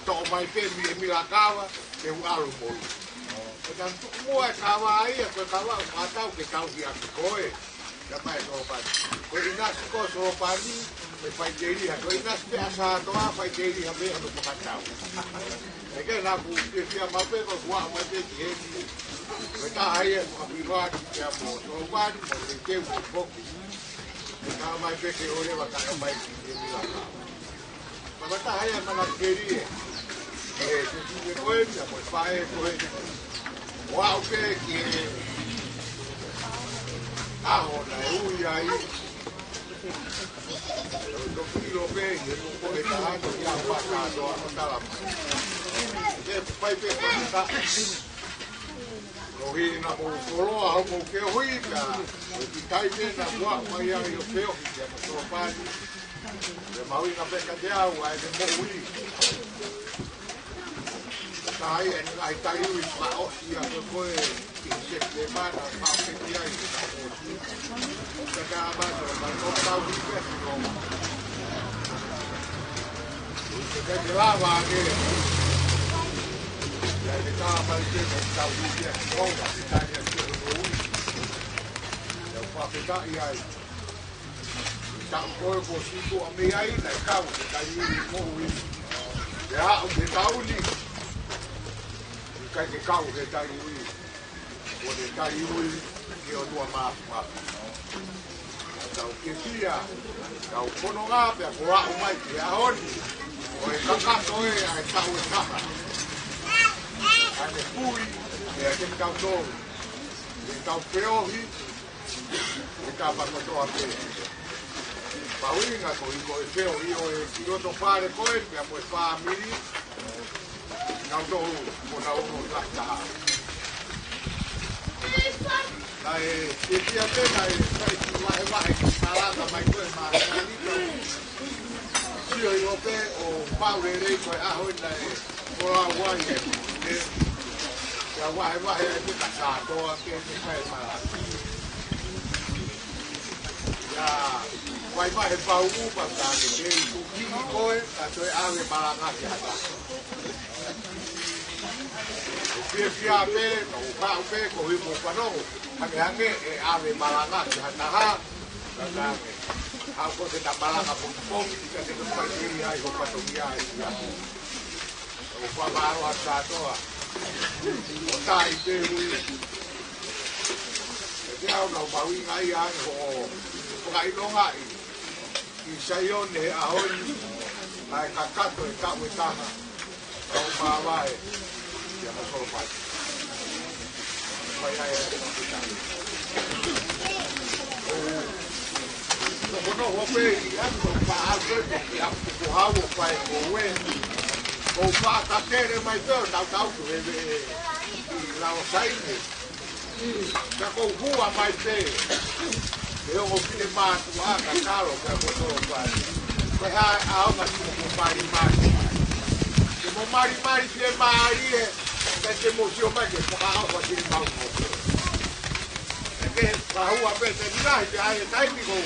toʻo mai pē mile mila kava, ke u ʻalu mo ia. Ko e tau tuku muʻa e kava ia, ko e kava ʻoku tau ke tauhi ʻaki koe. Ka mai Solopani. Ko e ʻinasi ko Solopani, ʻe faiteliha. Ko e ʻinasi pē ʻa Sātoa, faiteliha pē ʻa e fakatau. ʻE ke naʻa ku fiefia maʻu pē ko e kuo aʻu mai pē ki heni. Ko e taha ia ʻoku ʻapiloa ki te amo Solopani, mo le teu ki foki. Ka mai pē ke ʻoleva ka mai ki te mila ka. Fakataha ia mana kelie. ʻE, te tike koe, ia ko e faʻē koe. ʻO aʻu pē ki he ʻaho naʻe ui ai. Toki ʻilo pē, ʻi he tuku ko e taha ko ia paka toa ko tala mai. Ke pai pē ko e taha. Ko hina ko koloa, ho ko ke hui ka. Ko e kitai pē na kua mai ai ʻo peo ki te amo Solopani. Ke mahuʻinga pē kiate au ʻa e moʻui. Ka ai ʻe ngaahi taliui fakaʻosi ʻa ko koe ʻi Sepitema na fakaʻosi ai ka ʻosi. Ka ka ʻamanaki ʻo mai ʻo tauhi pē ki Roma. Ke ke lava ange. Ia ke ka mai pē ʻo tauhi pē ki Roma. Ke ka ia ki Roma. Ia fakafetaʻi ai. Taʻu ko ē kuo siʻi tuʻa mei ai, naʻe kau he taliui moʻui. Pea aʻu he taʻu ni, ʻikai ke kau he taliui. Ko e taliui ki ʻOtua Māfimafi. Tau ke fia, tau kononga pea ko aʻu mai ki he ʻaho ni. Ko e kakato ē ʻa e taʻu ʻe taha. ʻA e pui, pea ke tau tō. Ke tau feohi, ʻe tapa kotoa pē. Mahuʻinga ko e ʻi ko e feo ʻi ʻo e ki loto fale ko ē, pea mo e fāmili. Nau tō, mo nau ʻo taha. Naʻe, ke kia pē naʻe, naʻe ki vahevahe ki malanga mai ko e malanga ni. Sio ʻi ʻo pē ʻo mau lelei ko e ʻaho naʻe. Ko lau ai e, e, ia vahevahe ai pē ka Sātoa ke ne kai mara. Ia, vai mai he pau upa ka ne kei tuki koe, ka toe ʻave malanga ki hata. ʻO fiefia pē, ka ʻo kau pē, ko himo pano, hake hake, ʻe ʻave malanga ki hata ha, ka ka hake. Hau ko te ta malanga pokipoki, ka te ka fai ai ho patokia e ia. ʻO fakamālō atu Sātoa. ʻO tai pē hui. ʻE te au nau mahuʻinga ia ai hoʻo fakaʻilongaʻi ʻi Saione he ʻaho ni, ʻa e kakato e taʻu ʻe taha. ʻO māvae. Ia mo Solopani. Fai ai e taʻu ʻe taha. Ko hono hope ʻi atu ʻo paʻa atu ʻe ki ʻapi ko hau ʻo fai ko ue. Ko faʻa tatele mai pē ʻo tautau ku he veʻe ʻi Lalosaine. Ka ko hua mai pē. Ke ongo ki te mātuʻa ka kalo ka ko tō pai. Ko e hā ʻaonga ki mo malimali. Ke mo malimali ki e mālie. Ka ke mo sio mai ke fakaʻofa ki te mau mo. Ke pahua pē te nila he te ai e taimi ko.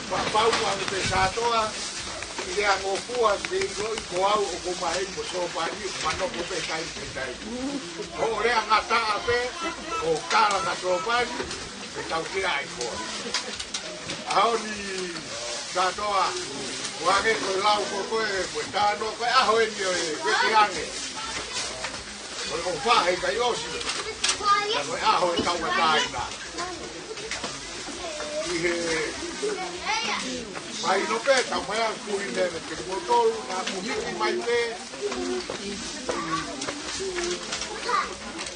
Pau pau ua te Sātoa. ʻI le angofua te ʻiloʻi ko au ʻoku mahei mo Solopani, manoko pē taimi pē taimi. Ko ʻo le angataʻa pē, ko kala ka Solopani, pe tau ke ai koa. ʻAho ni Sātoa, ko ange ko e lau ko koe, ko e tano, ko e ʻaho eni ʻo e, ko e ke ange. Ko e ʻofa he kai ʻosi. Ko e ʻaho e tauʻatāina. ʻI he mahino pē, tau mai ʻa kui nene te kuo tolu, naʻa ku hiki mai pē.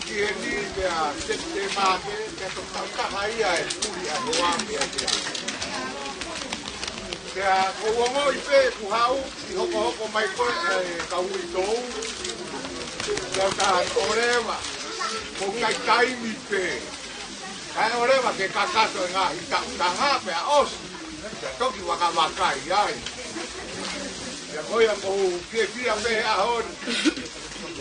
ʻI he ni pea Sepitema pē, pea to tau taha ia e puli ʻa hoa pea pea. Pea ko uongo i pē ku hau, ʻi hokohoko mai ko e kau uitou. Pea ka ʻoleva, ko kai taimi pē. Kae ʻoleva ke kakato e ngaahi taʻu taha pea ʻosi. Pea toki vakavakai ai. Pea ko ia ko u fiefia pē he ʻaho ni.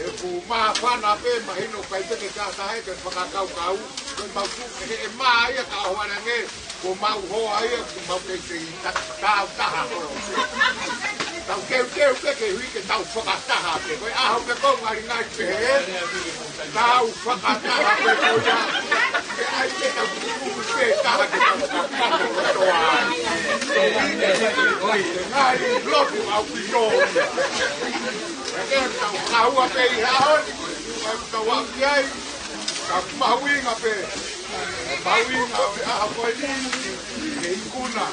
ʻE ku māfana pē mahino kai pē ke tātahe ke fakakaukau. Ko e mau ku he e mā ia ka ʻoho anange. Ko mau hoa ia, ko mau teitei ta-, tau taha. Tau teuteu pē ke hui ke tau fakataha pē. Ko e ʻaho pē ko e ngalingali pē he tau fakataha pē ko ia. Ke ʻai ke tau kuku pē taha ke tau fakataha kotoa ai. Ngali lotu ʻaupito. Ke tau kaua pē ʻi he ʻaho ni. Tau ʻalu ki ai. Ka mahuʻinga pē. Mahuʻinga ʻo e ʻaho ko eni. Ke ikuna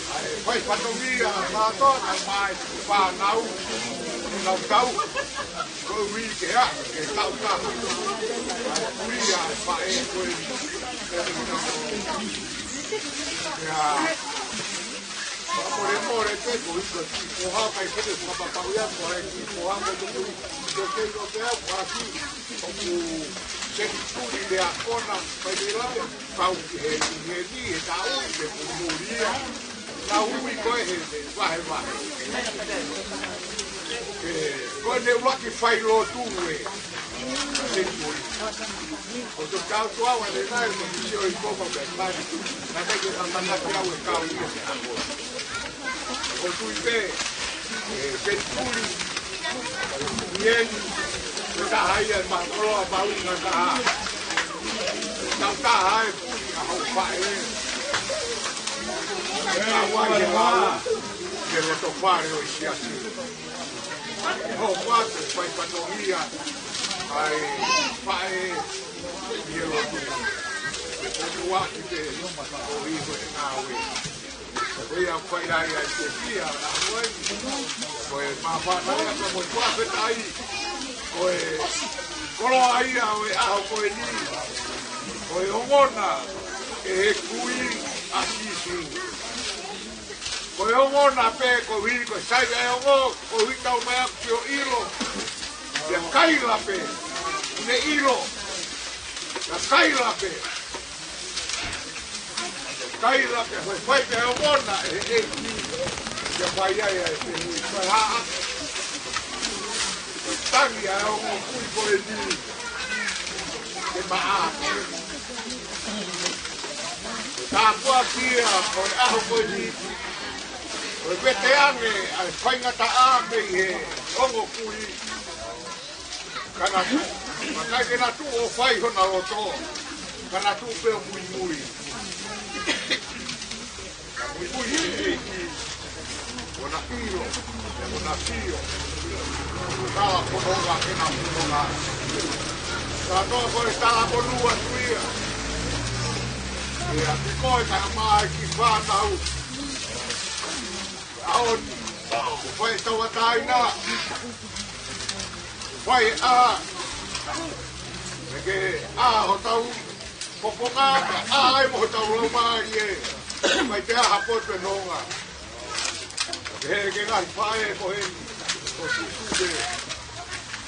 ʻa e fai fatongia mātuʻa mai fānau, nau tau, ko e uike a, ke tau taha. Ui ʻa e faʻē ko e, ia, fakamolemole pē ko e iko ki poha kai pē fakapapau ia ko e ki poha ko e tuku, ko e kei o te au pasi. ʻOku senituli lea kona, fai lea, kau ki he, he ni, he tau, he kumulia. Tau ui ko e he, he, vahevahe. ʻE, ko e ne ʻuluaki fai lotu ē, senituli. ʻO tau tau tua ua le nai, ko e sio i koma ke mani, na te ke kamana ki au e kau i he ako. ʻO tui pē, ʻe, senituli, ʻi heni, ko e taha ia e makoloa mahuʻinga taha. Tau taha e puli ʻa hoʻo faʻē. Tau ai e lau, ke loto fale ʻo e siasi. Hoko atu e fai fatongia ʻa e faʻē ʻi he lotu. Ko e tuʻuaki pē, ko e iho e ngāue. Ko ia fai ai ai ke fia, na hoi. Ko e mafana ia ka mo e fakafetaʻi. Ko e koloa ia ʻo e ʻaho ko eni. Ko e ongona ʻe he kui ʻa Sīsū. Ko e ongona pē ko ui, ko e sai e ongo, ko ui tau mai aku ki ʻo ʻilo. Ia kaila pē, ne ʻilo. Ia kaila pē. Kaila ke fai pē ʻa e ongona ʻe he ʻEiki. Ia fai ai ai pē hui fai haʻa. Ko e tangi ʻa e ongo kui ko eni. Ke maʻa. Ko e tāpuaki ia ʻo e ʻaho ko eni. Ko e vete ange ʻa e faingataʻa mei he ongo kui. Ka na tuʻu, ka ʻikai ke na tuʻu ʻo fai hona loto. Ka na tuʻu pē ʻo muimui. Ka muimui he ʻEiki. Ko na ʻilo, ko na sio. Tala ko na ke na mo na. Ka toa ko e tala ko nua tuia. Ia, te koe ka mai ki fānau. ʻAoni, ko fai tauʻatāina. Fai ʻa, ke ʻa hotau fofonga, ʻa ai mo hotau laumālie. Mai te aha potu e nonga. Ke he ke ngaahi faʻē ko heni, ko Sīsū pē.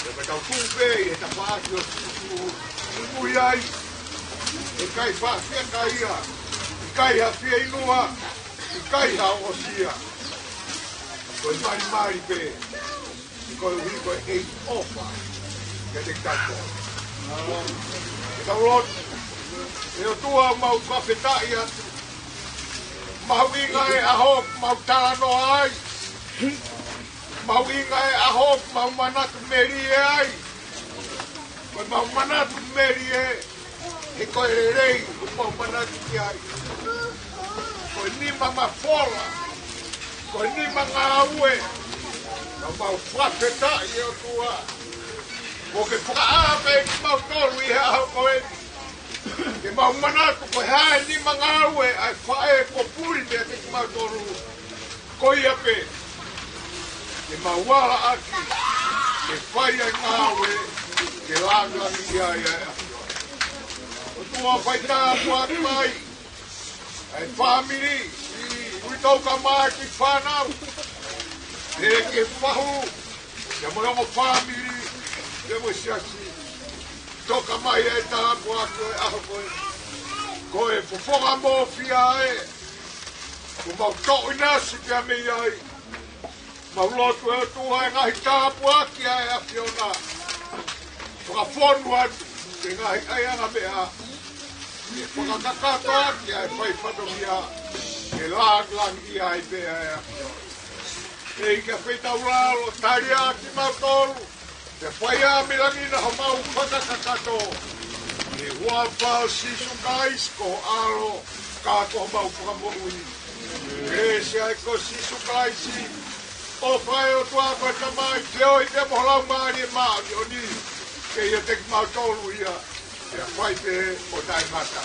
Ke me tau tuʻu pē ʻi he tafaʻaki ʻo Sīsū. Muimui ai. ʻIkai faʻa fiekaia. ʻIkai ha fieinua. ʻIkai ha ʻosia. Ko e malimali pē. Ko e ui ko e ʻEiki ʻofa. Kiate kitautolu. Ke tau lotu. ʻE ʻOtua, mau fakafetaʻi atu. Mahuʻinga e ʻaho, mau talanoa ai. Mahuʻinga e ʻaho, mau manatu melie ai. Ko e mau manatu melie, he ko e lelei, ʻoku mau manatu ki ai. Ko e nima mafola, ko e nima ngāue, ka mau fakafetaʻi ʻe ʻOtua. Kuo ke fakaʻā pē kimautolu ʻi he ʻaho ko eni. Ke mau manatu ko e hā e nima ngāue ʻa e faʻē kuo puli meiate kimautolu. Ko ia pē, ke mau ala ʻaki, ke fai ai ngāue, ke lāngilangiʻia ai ʻa e ʻAfiona. ʻOtua fai tāpuaki mai, ʻa e fāmili, ʻi Uitou ka mai ki fānau, ʻe ke fahu, ia mo e ongo fāmili, ia mo e siasi, toka mai ʻa e tāpuaki ʻo e ʻaho ko ē, ko e fofonga mōfia ē, ʻoku mau toʻo ʻinasi pea mei ai. Mau lotu ʻe ʻOtua ʻe ngaahi tāpuaki ʻa e ʻAfiona. Fakafonu atu, ʻe ngaahi ʻaiʻanga meʻa. ʻE fakakakato ʻaki ʻa e fai fatongia, ʻe lāngilangiʻia ai pē ʻa e ʻAfiona. ʻEiki, ke fetaulaki, tali ʻa kimautolu, ke fai ʻa e milangina homau fakakakato. ʻI he huafa ʻo Sīsū Kalaisi ko ho ʻAlo, ka ko homau Fakamoʻui. Kelesi ʻa e ʻEiki ko Sīsū Kalaisi, ʻofa ʻa e ʻOtua ko e Tamai, feohi pea mo e Laumālie Māʻoniʻoni, ke ʻiate kimautolu ia, pea fai pē ʻo taʻengata.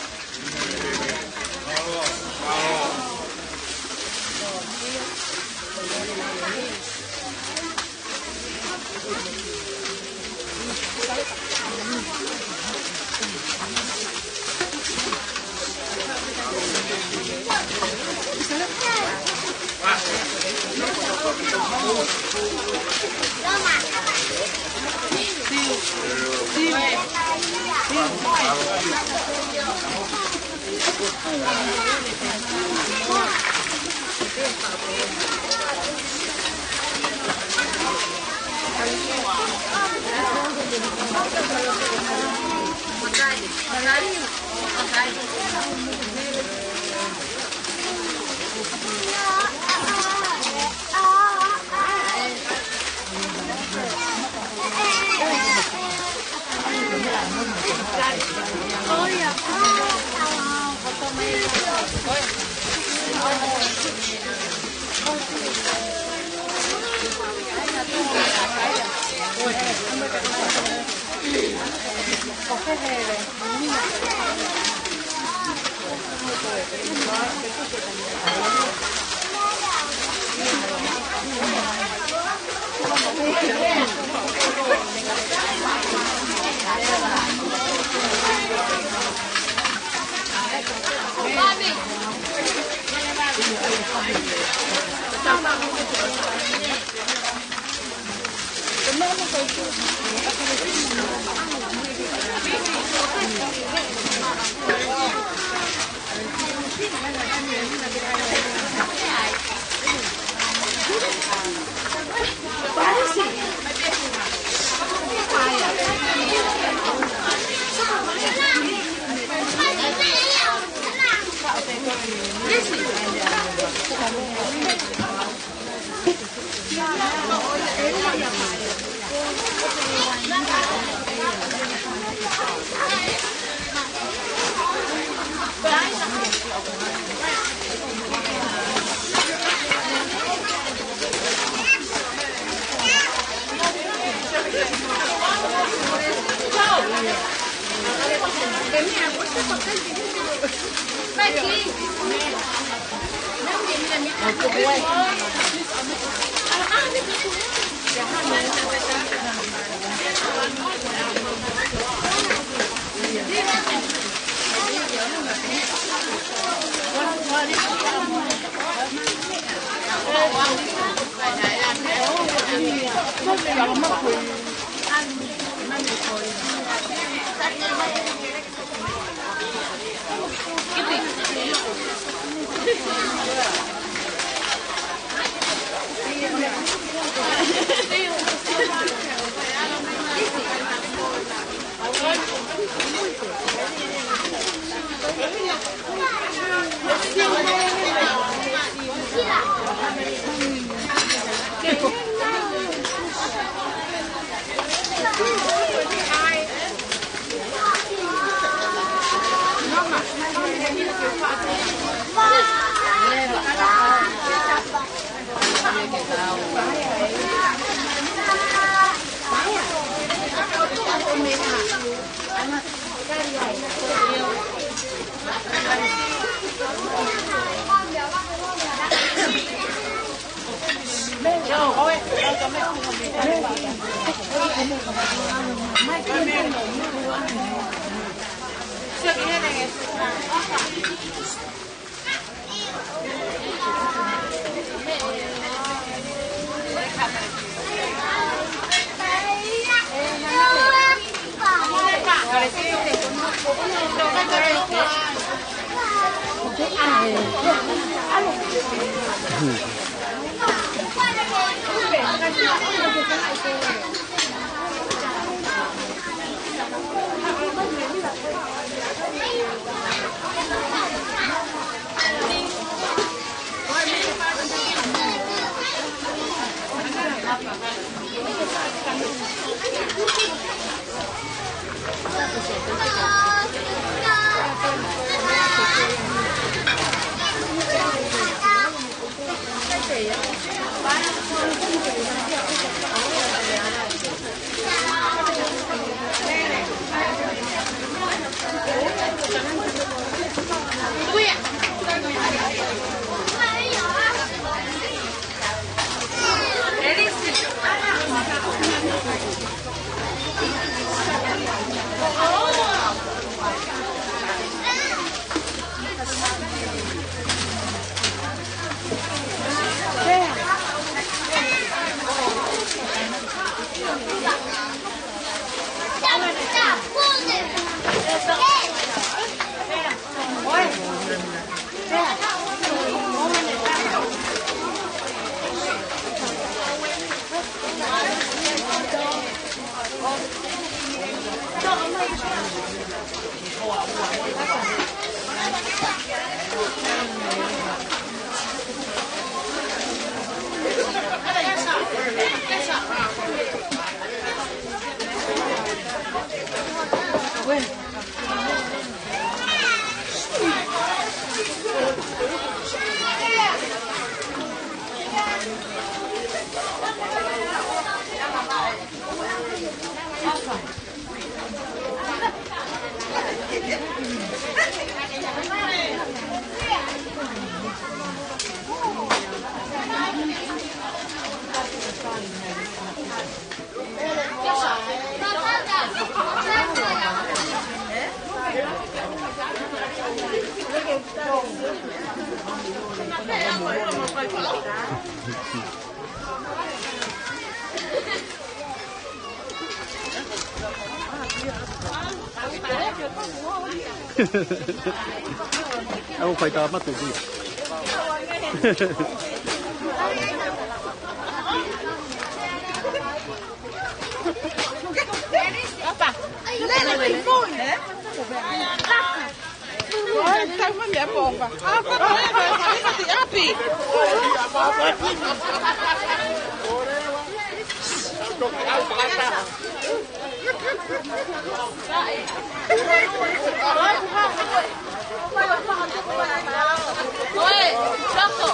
Au fai tā matu ki. Opa. Lele, lele. Ai, tau mai mea pōpa. Oi, Choco.